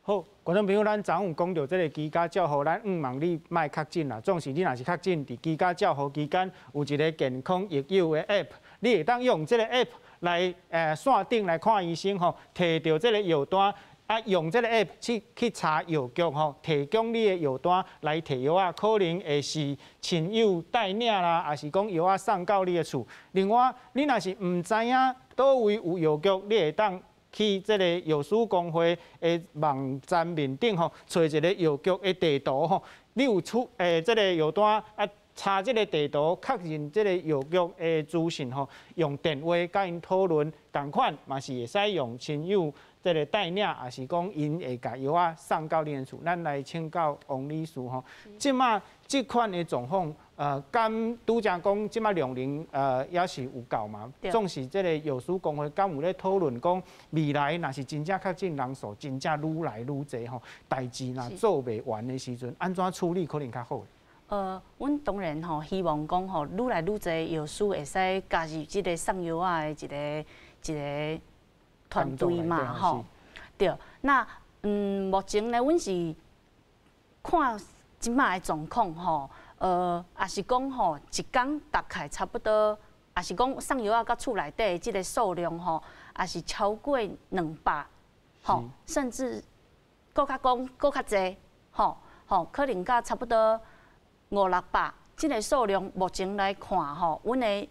Speaker 1: 好，觀眾朋友，咱昨昏有講著這个居家照護，咱向望你莫確診啦。總是你若是確診，佇居家照護期間有一个健康益友的 App，你會當用這个 App 來線頂來看醫生吼，提著這个藥單，啊用這个 App 去查藥局吼，提供你的藥單來提藥仔，可能會是親友代領啦，抑是講藥仔送到你的厝。另外，你若是毋知影佗位有藥局，你會當去這个藥師公會的網站面頂吼，揣一个藥局的地圖吼，你有出這个藥單啊，查這个地圖，確認這个藥局的資訊吼，用電話佮𪜶討論，仝款嘛是會使用親友這个代領，抑是講𪜶會共藥仔送到恁的厝。咱來請教王理事吼，這馬這款的狀況，敢拄才講這馬量能也是有夠嘛？總是這个藥師公會敢有咧討論講，未來若是真正確診人數真正愈來愈濟吼，代誌若做袂完的時陣，按怎處理可能較好？
Speaker 4: 阮當然吼，希望講吼，愈來愈濟藥師會使加入這个送藥仔的一個團隊嘛，吼。對，那目前呢，阮是看這馬的狀況吼，也是講吼，一工大概差不多，也是講送藥仔到厝內底的這个數量吼，也是超過200，吼，甚至閣較講閣較濟，吼吼，可能到差不多5、600，這个數量目前來看吼，阮的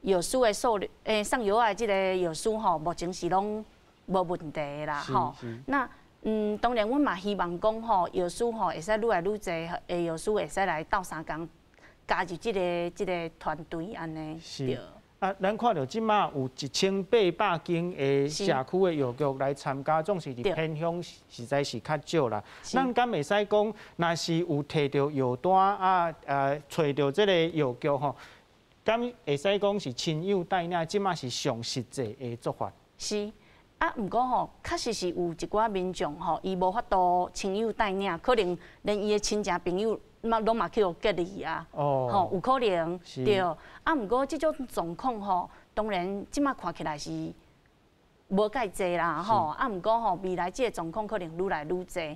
Speaker 4: 藥師的數量，送藥仔的這个藥師吼，目前是攏無問題的啦，吼。那當然，阮嘛希望講吼，藥師吼會使愈來愈濟的藥師會使來鬥相共加入這个團隊按呢。
Speaker 1: 是。啊，咱看著這馬有1800間的社區的藥局來參加，總是佇偏鄉實在是較少啦。咱敢會使講，若是有提著藥單啊，揣著這个藥局吼，敢會使講是親友代領，這馬是上實際的做法？
Speaker 4: 是。啊，毋過吼，確實是有一寡民眾吼，伊無法度親友代領，可能連伊的親戚朋友嘛攏嘛去予隔離啊，吼，有可能對。啊，毋過這種狀況吼，當然這馬看起來是無蓋濟啦，吼。啊，毋過吼，未來這个狀況可能愈來愈濟。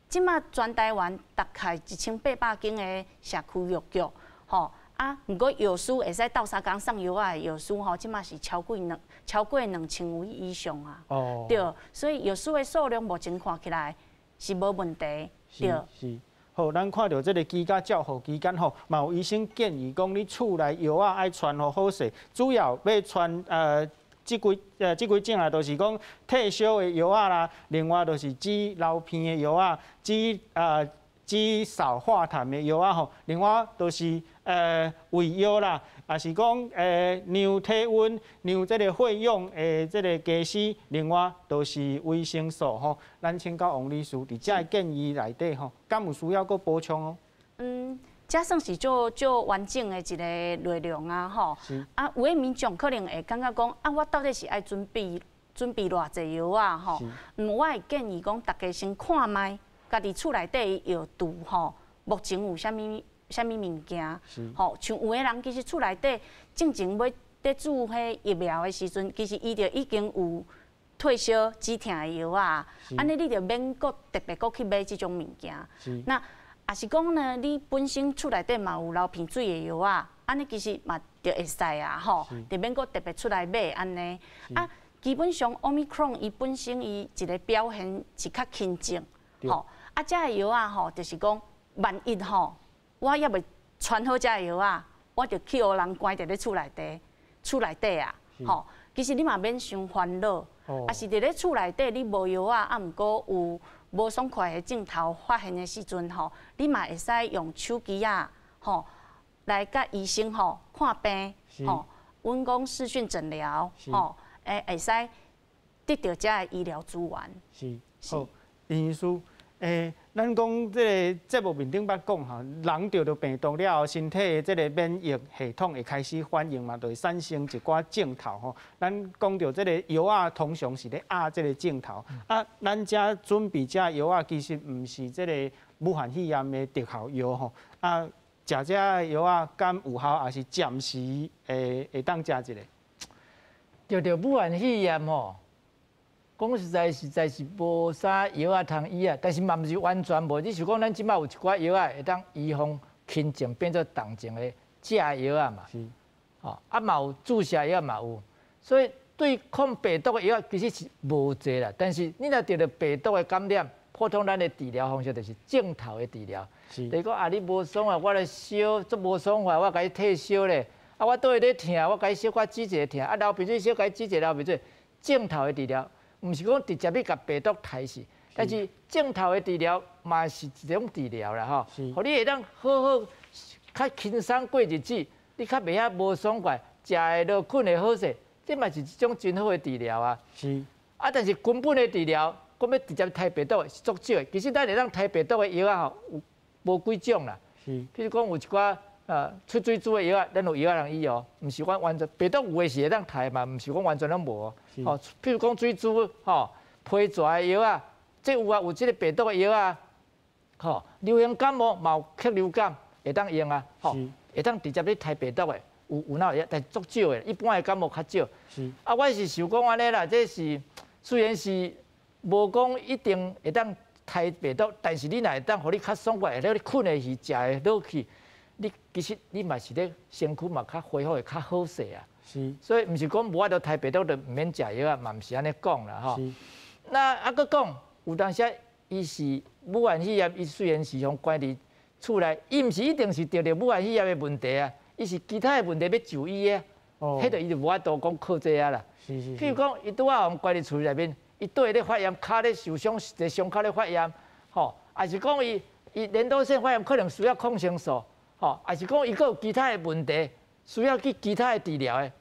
Speaker 4: 這馬全台灣大概1800間的社區藥局，吼。啊，毋過藥師會使鬥相共送藥仔的藥師吼，這馬是超過2000位以上啊。哦。對，所以藥師的數量目前看起來是無問題。對。
Speaker 1: 是。好，咱看著這个居家照護期間吼，嘛有醫生建議講，你厝內藥仔愛傳予好勢，主要欲傳這幾種啊，就是講退燒的藥仔啦，另外就是止流鼻的藥仔，止嗽化痰的藥仔吼，另外就是胃藥啦，也是講量體溫、量這个血氧的這个機師，另外就是維生素吼。咱請教王理事，佇這个建議內底吼，敢有需要閣補充哦？
Speaker 4: 這算是足完整的一个內容啊吼。啊，有的民眾可能會感覺講，啊，我到底是愛準備偌濟藥啊吼？我會建議講，大家先看覓。家己厝內底藥櫥吼，目前有啥物物件？吼，像有的人其實厝內底進前欲咧注彼疫苗的時陣，其實伊就已經有退燒止疼的藥啊，按呢你就免閣特別閣去買這種物件。那也是講呢，你本身厝內底嘛有流鼻水的藥啊，按呢其實嘛就會使啊，吼，就免閣特別出來買按呢。啊，基本上 Omicron 伊本身伊一個表現是較輕症，吼，啊，這个藥仔吼，就是講萬一吼，我猶未傳好這个藥仔，我就去予人關佇咧厝內底，厝內底啊，吼，其實你嘛免傷煩惱，啊是佇咧厝內底你無藥仔，啊，毋過有無爽快的症頭發現的時陣吼，你嘛會使用手機仔，吼，來佮醫生吼看病，吼，阮講視訊診療，吼，會使得著遮个醫療資源。
Speaker 1: 是，好，林醫師，咱講這个節目面頂捌講吼，人著著病毒了後，身體的這个免疫系統會開始反應嘛，就會產生一寡症頭吼。咱講著這个藥仔通常是咧壓這个症頭，啊，咱遮準備這藥仔其實毋是這个武漢肺炎的特效藥吼，啊。食這藥仔敢有效，抑是暫時會當食一下？
Speaker 2: 著著武漢肺炎吼，講實在實在是無啥藥仔通醫啊，但是嘛毋是完全無。你想講咱這擺有一寡藥仔會當預防輕症變做重症的食藥仔嘛？是。吼，啊嘛有注射藥嘛有，所以對抗病毒的藥仔其實是無濟啦。但是你若著著病毒的感染，普通咱的治療方式就是症頭的治療。就是講啊，你無爽快，我來燒，足無爽快，我共你退燒咧。啊，我佗位咧疼，我共你小可止一下疼。啊，流鼻水小可止一下流鼻水。症頭的治療，毋是講直接欲共病毒刣死，但是症頭的治療嘛是一種治療啦吼。予你會當好好較輕鬆過日子，你較袂遐無爽快，食會落，睏會好勢，這嘛是一種真好的治療啊。是。啊，但是根本的治療，講欲直接刣病毒的是足少的。其實咱會當刣病毒的藥仔吼，有無幾種啦。是。譬如講有一寡出水珠的藥仔，咱有藥仔通醫哦，毋是講完全病毒有的是會當刣嘛，毋是講完全攏無。吼，譬如講水珠吼，皮蛇的藥仔，這有啊，有這个病毒的藥仔，吼，流行感冒嘛有克流感會當用啊，吼，會當直接咧刣病毒的，有哪有，但足少的，一般的感冒較少。是。啊，我是想講按呢啦，這是雖然是無講一定會當刣病毒，但是你若會當予你較爽快，會予你睏會去，食會落去，你其實你嘛是咧身軀嘛較恢復會較好勢啊。是。所以毋是講無法度刣病毒就毋免食藥啊，嘛毋是按呢講啦吼。是。那啊，閣講有當時伊是武漢肺炎，伊雖然是予關佇厝內，伊毋是一定是著著武漢肺炎的問題啊，伊是其他的問題欲就醫啊。哦。彼就伊就無法度講靠這啊啦。是是。譬如講，伊拄仔予關佇厝內面，伊佗位咧發炎，跤咧受傷，一个傷口咧發炎，吼，抑是講伊扁桃腺發炎可能需要抗生素，吼，抑是講伊閣有其他的問題，需要去其他的治療的，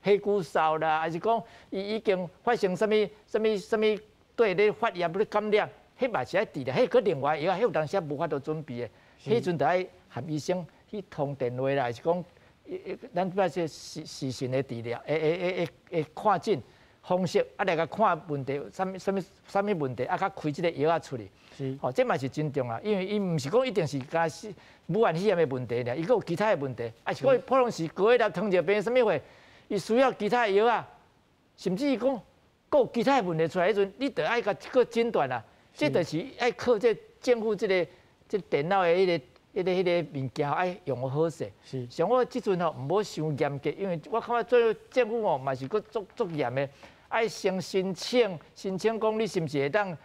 Speaker 2: 血骨瘦啦，抑是講伊已經發生啥物啥物啥物佗位咧發炎咧感染，彼嘛是愛治療，彼閣另外藥，彼有當時無法度準備的，彼陣就愛和醫生去通電話啦，抑是講，咱擺說視訊的治療，會看診方式，啊來共看問題，啥物啥物啥物問題，啊較開這个藥仔出去。是，吼，這嘛是真重要，因為伊毋是講一定是干焦武漢肺炎的問題爾，伊閣有其他的問題，啊是講伊普通時高血壓、糖尿病啥物貨，伊需要其他的藥仔，甚至於講閣有其他的問題出來彼陣，你著愛共閣診斷啊，這就是愛靠這政府這个這電腦的彼个、彼个、彼个物件愛用好勢。是，像我這陣吼，毋好傷嚴格，因為我感覺做政府吼嘛是閣足足嚴的，愛先申請，申請講你是毋是會當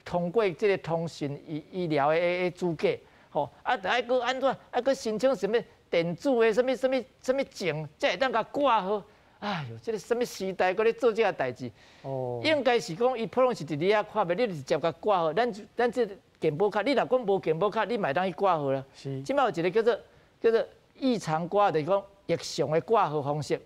Speaker 2: 通過這个通訊醫醫療的資格，吼，啊，著愛閣按怎，愛閣申請啥物電子的啥物啥物啥物證，才會當共掛號。哎喲，這个啥物時代，閣咧做這个代誌？哦，應該是講伊普通是佇你遐看袂，你直接共掛號。咱這健保卡，你若講無健保卡，你嘛會當去掛號啦。是。這擺有一个叫做異常掛，就是講異常的掛號方式，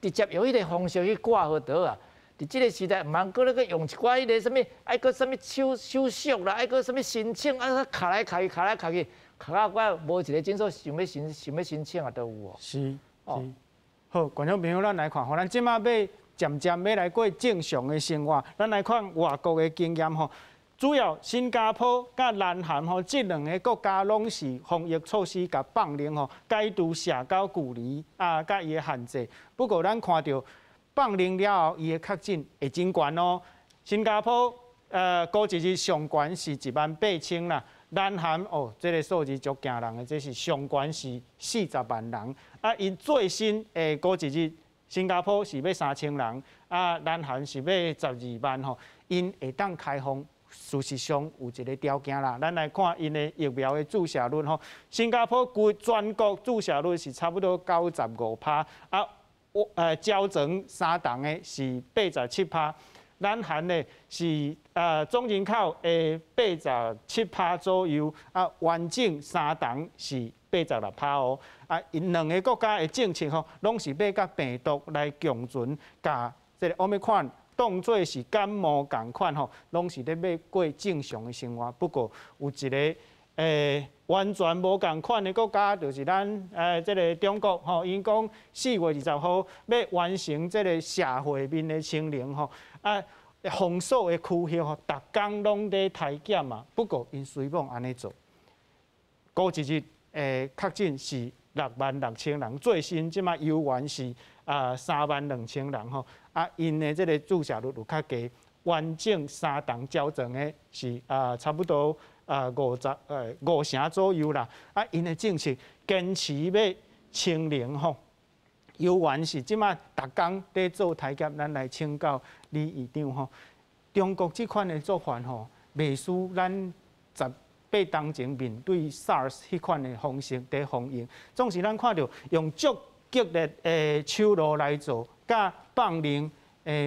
Speaker 2: 直接用彼个方式去掛號就好啊。佇這个時代，毋通閣咧閣用一寡彼个啥物，愛閣啥物手續啦，愛閣啥物申請，啊，卡來卡去，卡來卡去，卡到我無一个診所想欲申想欲申請啊，都有哦。
Speaker 1: 是。哦。好，觀眾朋友，咱來看吼，咱這擺欲漸漸欲來過正常的生活，咱來看外國的經驗吼。主要新加坡佮南韓吼，這兩个國家攏是防疫措施共放寬吼，解除社交距離啊，佮伊的限制。不過咱看著放寬了後，伊的確診會真懸哦。新加坡估一日上懸是1萬8千啦，南韓哦，這个數字足驚人的，這是上懸是40萬人。啊，𪜶最新的估一日，新加坡是欲3000人，啊，南韓是欲12萬吼，𪜶會當開放。事實上有一个條件啦，咱來看𪜶的疫苗的注射率吼，新加坡規全國注射率是差不多95%，啊，蕉整三筒的是87%，南韓呢是總人口的87%左右，啊，完整三筒是86%哦，啊，𪜶兩个國家的政策吼，攏是欲佮病毒來共存，共這个奧密克戎當做是感冒仝款吼，攏是咧欲過正常的生活。不過有一个完全無仝款的國家，就是咱這个中國吼，𪜶講4月20號欲完成這个社會面的清零吼，啊，封鎖的區域吼，逐工攏咧篩檢嘛。不過𪜶隨罔按呢做，過一日確診是6萬6千人，最新這馬猶原是3萬2千人吼。啊，𪜶的這个注射率有較低，完整三筒蕉整的是差不多5成左右啦。啊，𪜶的政策堅持欲清零吼，猶原是這馬逐工佇做篩檢，咱來請教李院長吼，中國這款的做法吼，袂輸咱18冬前面對 SARS 彼款的方式佇防疫，總是咱看著用足激烈的手路來做，佮放任，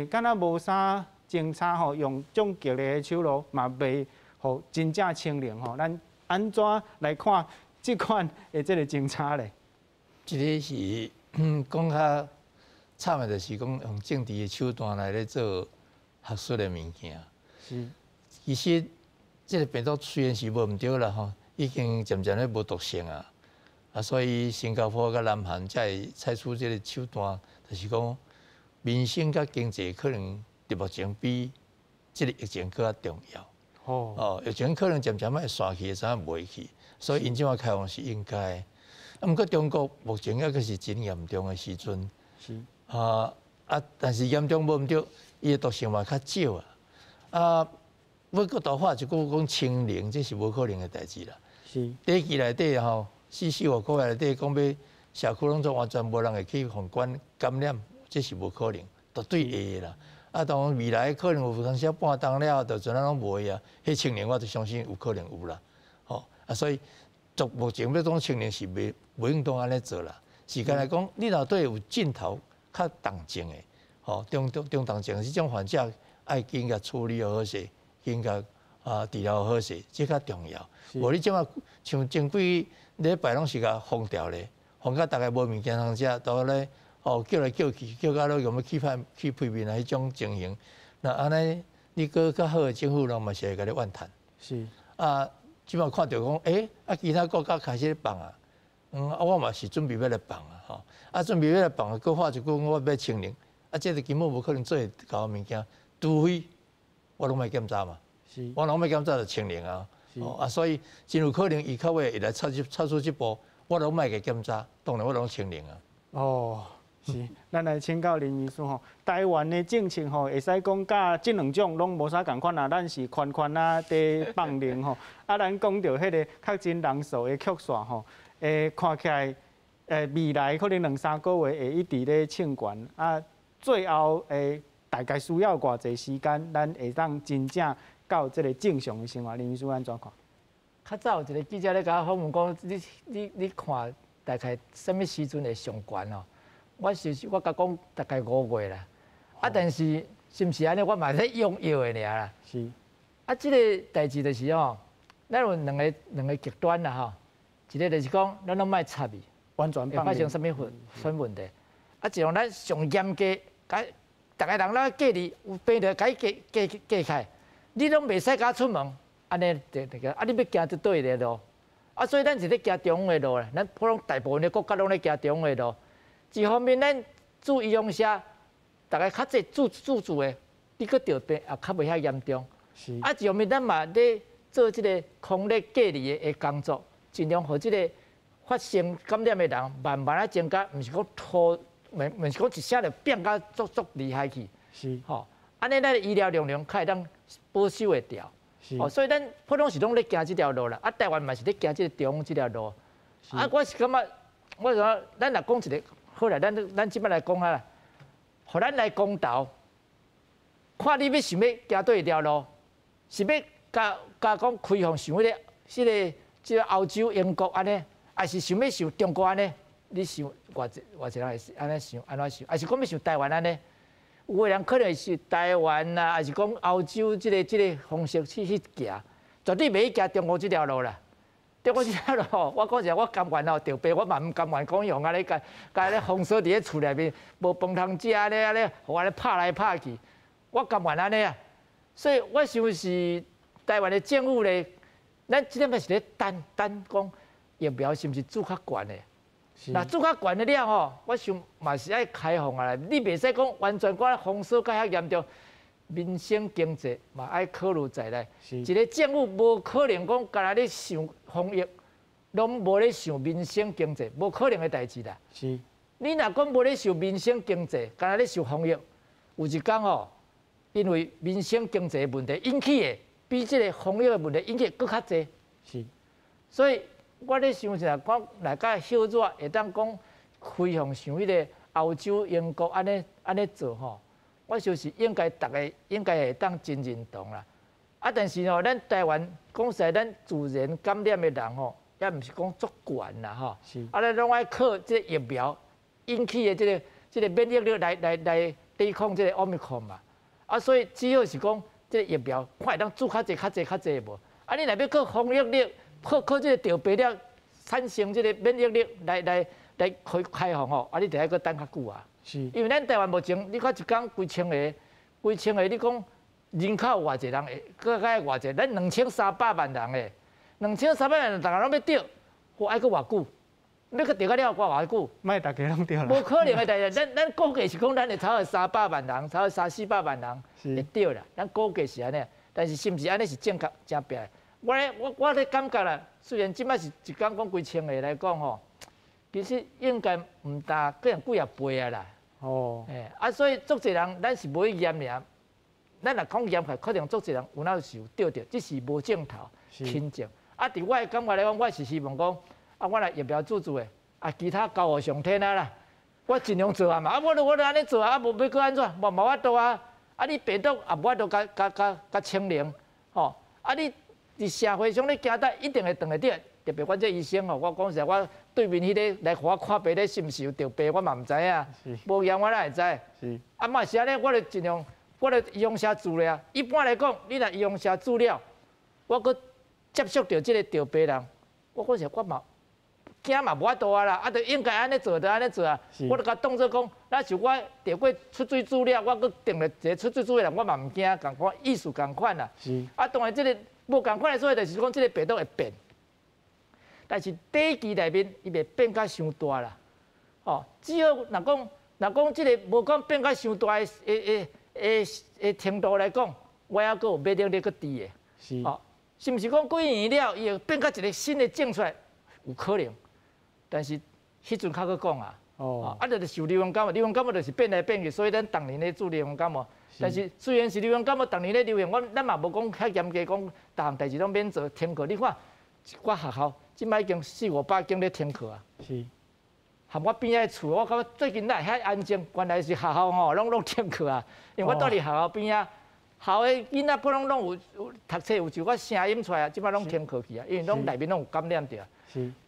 Speaker 1: 敢若無啥政策吼，用這種激烈的手路嘛袂予真正清零吼。咱按怎來看這款的這个政策咧？
Speaker 3: 這个是講較慘的，就是講用政治的手段來咧做學術的物件。其實這个病毒雖然是無毋對啦吼，已經漸漸咧無毒性啊。啊，所以新加坡佮南韓才會採取這个手段，就是講民生佮經濟可能佇目前比這个疫情閣較重要。哦，疫情可能漸漸會散去，會知影袂去，所以𪜶這馬開放是應該。啊，毋過中國目前猶閣是真嚴重的時陣。啊啊，但是嚴重無毋對，伊的毒性嘛較少啊。啊，欲閣大喊一句講清零，這是無可能的代誌啦。短期內底吼，四四五個月內底講欲社區攏總完全無人會去予管感染，這是無可能，絕對會的啦。啊，當然未來可能有當時半冬了後，就陣仔攏無啊。彼清零我就相信有可能有啦。吼啊，所以從目前欲講清零是袂袂應當按呢做啦。時間來講，你若對有症頭較重症的，吼中中中重症的這種患者，愛緊共處理好勢，緊共治療好勢，這較重要。無你這馬像前幾禮拜攏是共封掉咧，封甲逐家無物件通食，都咧哦叫來叫去，叫到咧用欲氣派氣屁面啊彼種情形。那按呢，你閣較好的政府人嘛是會共你怨嘆。啊，這馬看著講，欸，啊其他國家開始放啊，啊我嘛是準備欲來放啊，吼，啊準備欲來放，閣喊一句我欲清零，啊這個根本無可能做會到的物件，除非我攏莫檢查嘛。我攏莫檢查就清零啊。哦啊，所以真有可能伊較尾會來採取這步，我攏莫共檢查，當然我攏清零啊。
Speaker 1: 哦，是，咱來請教林醫師吼，台灣的政策吼，會使講佮這兩種攏無啥仝款啊，咱是寬寬啊佇放任吼，啊，咱講著彼个確診人數的曲線吼，看起來，未來可能兩三個月會一直咧衝懸，啊，最後大概需要偌濟時間，咱會當真正到這个正常的生活？林醫師按怎看？
Speaker 2: 較早有一个記者咧共我訪問講，你看大概啥物時陣會上懸哦？我是我共講大概5月啦，啊，但是是毋是按呢？我嘛咧用藥的爾啦。啊，這个代誌就是吼，咱有兩个極端啦吼。一个就是講，咱攏莫插伊，
Speaker 1: 完全
Speaker 2: 會發生啥物問啥物問題？啊，一種咱上嚴格，共逐个人攏隔離，有病就共伊隔隔隔開，你攏袂使共出門，按呢就就啊，你欲行佇佗一个路？啊，所以咱是咧行中央的路啦，咱普通大部分的國家攏咧行中央的路。一方面，咱注醫用者，逐个較濟住住住的，你閣著病也較袂遐嚴重。啊，一方面咱嘛咧做這个防疫隔離的工作，盡量予這个發生感染的人慢慢仔增加，毋是講拖，毋是講一聲就變甲足足厲害去。吼，按呢咱的醫療容量較會當保守會牢。哦，所以咱普通是攏咧行這條路啦，啊，台灣嘛是咧行這個中這條路。啊，我是感覺，我想咱若講一個好啦，咱這擺來講啊啦，予咱來公投，看你欲想欲行佗一條路，是欲共共講開放像彼個歐洲、英國按呢，抑是想欲像中國按呢？你想偌濟偌濟人會按呢想，按怎想？抑是講欲像台灣按呢？有的人可能是台灣啊，抑是講歐洲這個方式去行，絕對袂去行中國這條路啦。中國這條路，我講實在，我甘願哦，著病我嘛毋甘願講用按呢，共共咧封鎖佇咧厝內面，無飯通食咧，按呢，予按呢拍來拍去，我甘願按呢啊。所以我想是台灣的政府咧，咱這點是咧等等講疫苗是毋是注較懸的？若注較懸的了吼，我想嘛是愛開放啊！你袂使講完全講封鎖甲遐嚴重，民生經濟嘛愛考慮在內。一個政府無可能講干焦咧想防疫，攏無咧想民生經濟，無可能的代誌啦。你若講無咧想民生經濟，干焦咧想防疫，有一工吼，因為民生經濟的問題引起的，比這個防疫的問題引起閣較濟。所以我咧想是講來較小熱會當講開放像彼個歐洲、英國按呢按呢做吼，我想是應該逐个應該會當真認同啦。啊，但是吼，咱台灣講實在，咱自然感染的人吼，也毋是講足懸啦吼。啊，咱攏愛靠這個疫苗引起的這個免疫力來抵抗這個奧密克戎嘛。啊，所以只好是講這個疫苗看會當注較濟、較濟、較濟無。啊，你若欲靠防疫力，靠這個著病了產生這個免疫力來開放吼，啊，你得愛閣等較久啊。因為咱台灣目前，你看一工幾千个，幾千个，你講人口有偌濟人會，閣較愛偌濟？咱2300萬人欸，2300萬人，逐个攏欲著，我愛閣偌久？欲閣著甲了偌久？
Speaker 1: 莫逐家攏著啦。
Speaker 2: 無可能的代誌，咱估計是講咱會超過300萬人，超過三四百萬人會著啦。咱估計是按呢，但是是毋是按呢是正確正白？我咧感覺啦，雖然這擺是一工講幾千个來講吼，其實應該毋但可能幾仔倍啊啦。哦。啊，所以足濟人，咱是無去驗爾，咱若講驗起來，可能足濟人有哪是有著著，只是無症頭輕症。啊，佇我的感覺來講，我是希望講，啊，我來疫苗注注的，啊，其他交予上天啊啦。我盡量做啊嘛，啊，我都按呢做啊，啊，無欲閣按怎，嘛無法度啊。啊，你病毒也無法度共共共共清零，吼，啊，你佇社會上咧行得一定會撞會著，特別阮這醫生吼，我講實在，我對面彼个來予我看病咧，是毋是有著病，我嘛毋知影。無驗我哪會知？啊嘛是按呢，我就盡量，我就預防射注咧啊。一般來講，你若預防射注了，我閣接觸著這個著病人，我講實我嘛驚嘛無法度啊啦，啊，就應該按呢做，就按呢做啊。我就共當做講，若是我著過出水注了，我閣撞著一个出水注的人，我嘛毋驚，仝款意思仝款啦。啊，當然這個無仝款的所在，就是講這個病毒會變，但是短期內面伊袂變甲傷大啦。哦，只要若講這個無講變甲傷大的程度來講，我猶閣有免疫力閣治的。哦，是毋是講幾年了，伊會變甲一個新的種出來？有可能，但是彼陣較閣講啊。哦。啊，就是流行感冒，流行感冒就是變來變去，所以咱逐年咧注流行感冒。但是雖然是流行感冒，逐年咧流行，咱嘛無講遐嚴格講，逐項代誌攏免做停課。你看一寡學校，這擺已經四五百間咧停課啊。含我邊仔厝，我感覺最近哪會遐安靜？原來是學校吼，攏停課啊。因為我蹛佇學校邊仔，學校的囡仔本攏有讀冊，有一寡聲音出來啊，這擺攏停課去啊，因為攏內面攏有感染著。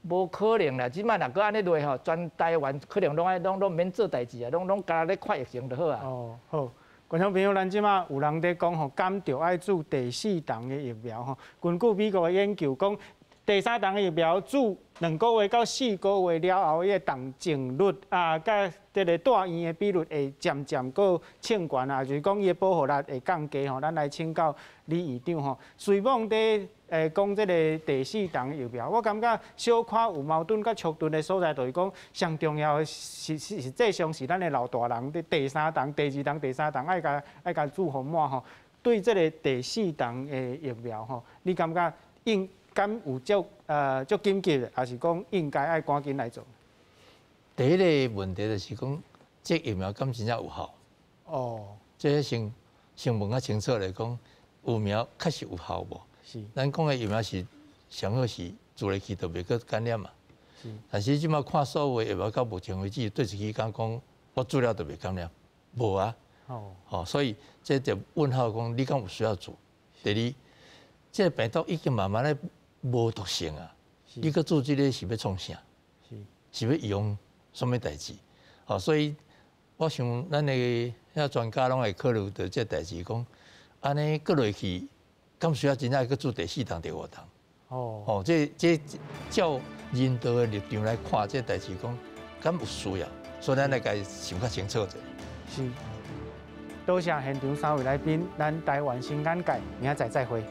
Speaker 2: 無可能啦！這擺若閣按呢落吼，全台灣可能攏愛攏免做代誌啊，攏干焦咧看疫情就好啊。
Speaker 1: 哦，好。觀眾朋友，咱這擺有人佇講吼，敢著愛注第四筒的疫苗吼。根據美國的研究講，第三筒的疫苗注2個月到4個月了後，伊的重症率啊，佮這个住院的比率會漸漸閣升懸啊，就是講伊的保護力會降低吼。咱來請教李院長吼，雖罔佇講這个第四筒疫苗，我感覺小可有矛盾佮衝突的所在，就是講上重要的是實際上是咱的老大人佇第三筒、第二筒、第三筒愛共注予滿吼。對這个第四筒的疫苗吼，你感覺應敢有足緊急的，抑是講應該愛趕緊來做？
Speaker 3: 第一个問題就是講，這疫苗敢真正有效？哦，這先問較清楚來講，有苗確實有效無？是。咱講的疫苗是上好是注落去就袂閣感染嘛。是。但是這馬看所有的疫苗到目前為止，對一支敢講我注了就袂感染，無啊。哦。哦，所以這就問號講，你敢有需要注？第二，這個病毒已經慢慢咧無毒性啊。你閣注這個是欲創啥？是。是欲用啥物代誌？哦，所以我想咱的遐專家攏會考慮著這代誌，講按呢閣落去，敢需要真正閣注第四針、第五針？哦，哦，這照人道的立場來看，這代誌講敢有需要？所以咱來共伊想較清楚者。
Speaker 1: 是。多謝現場三位來賓，咱台灣新眼界，明仔載再會。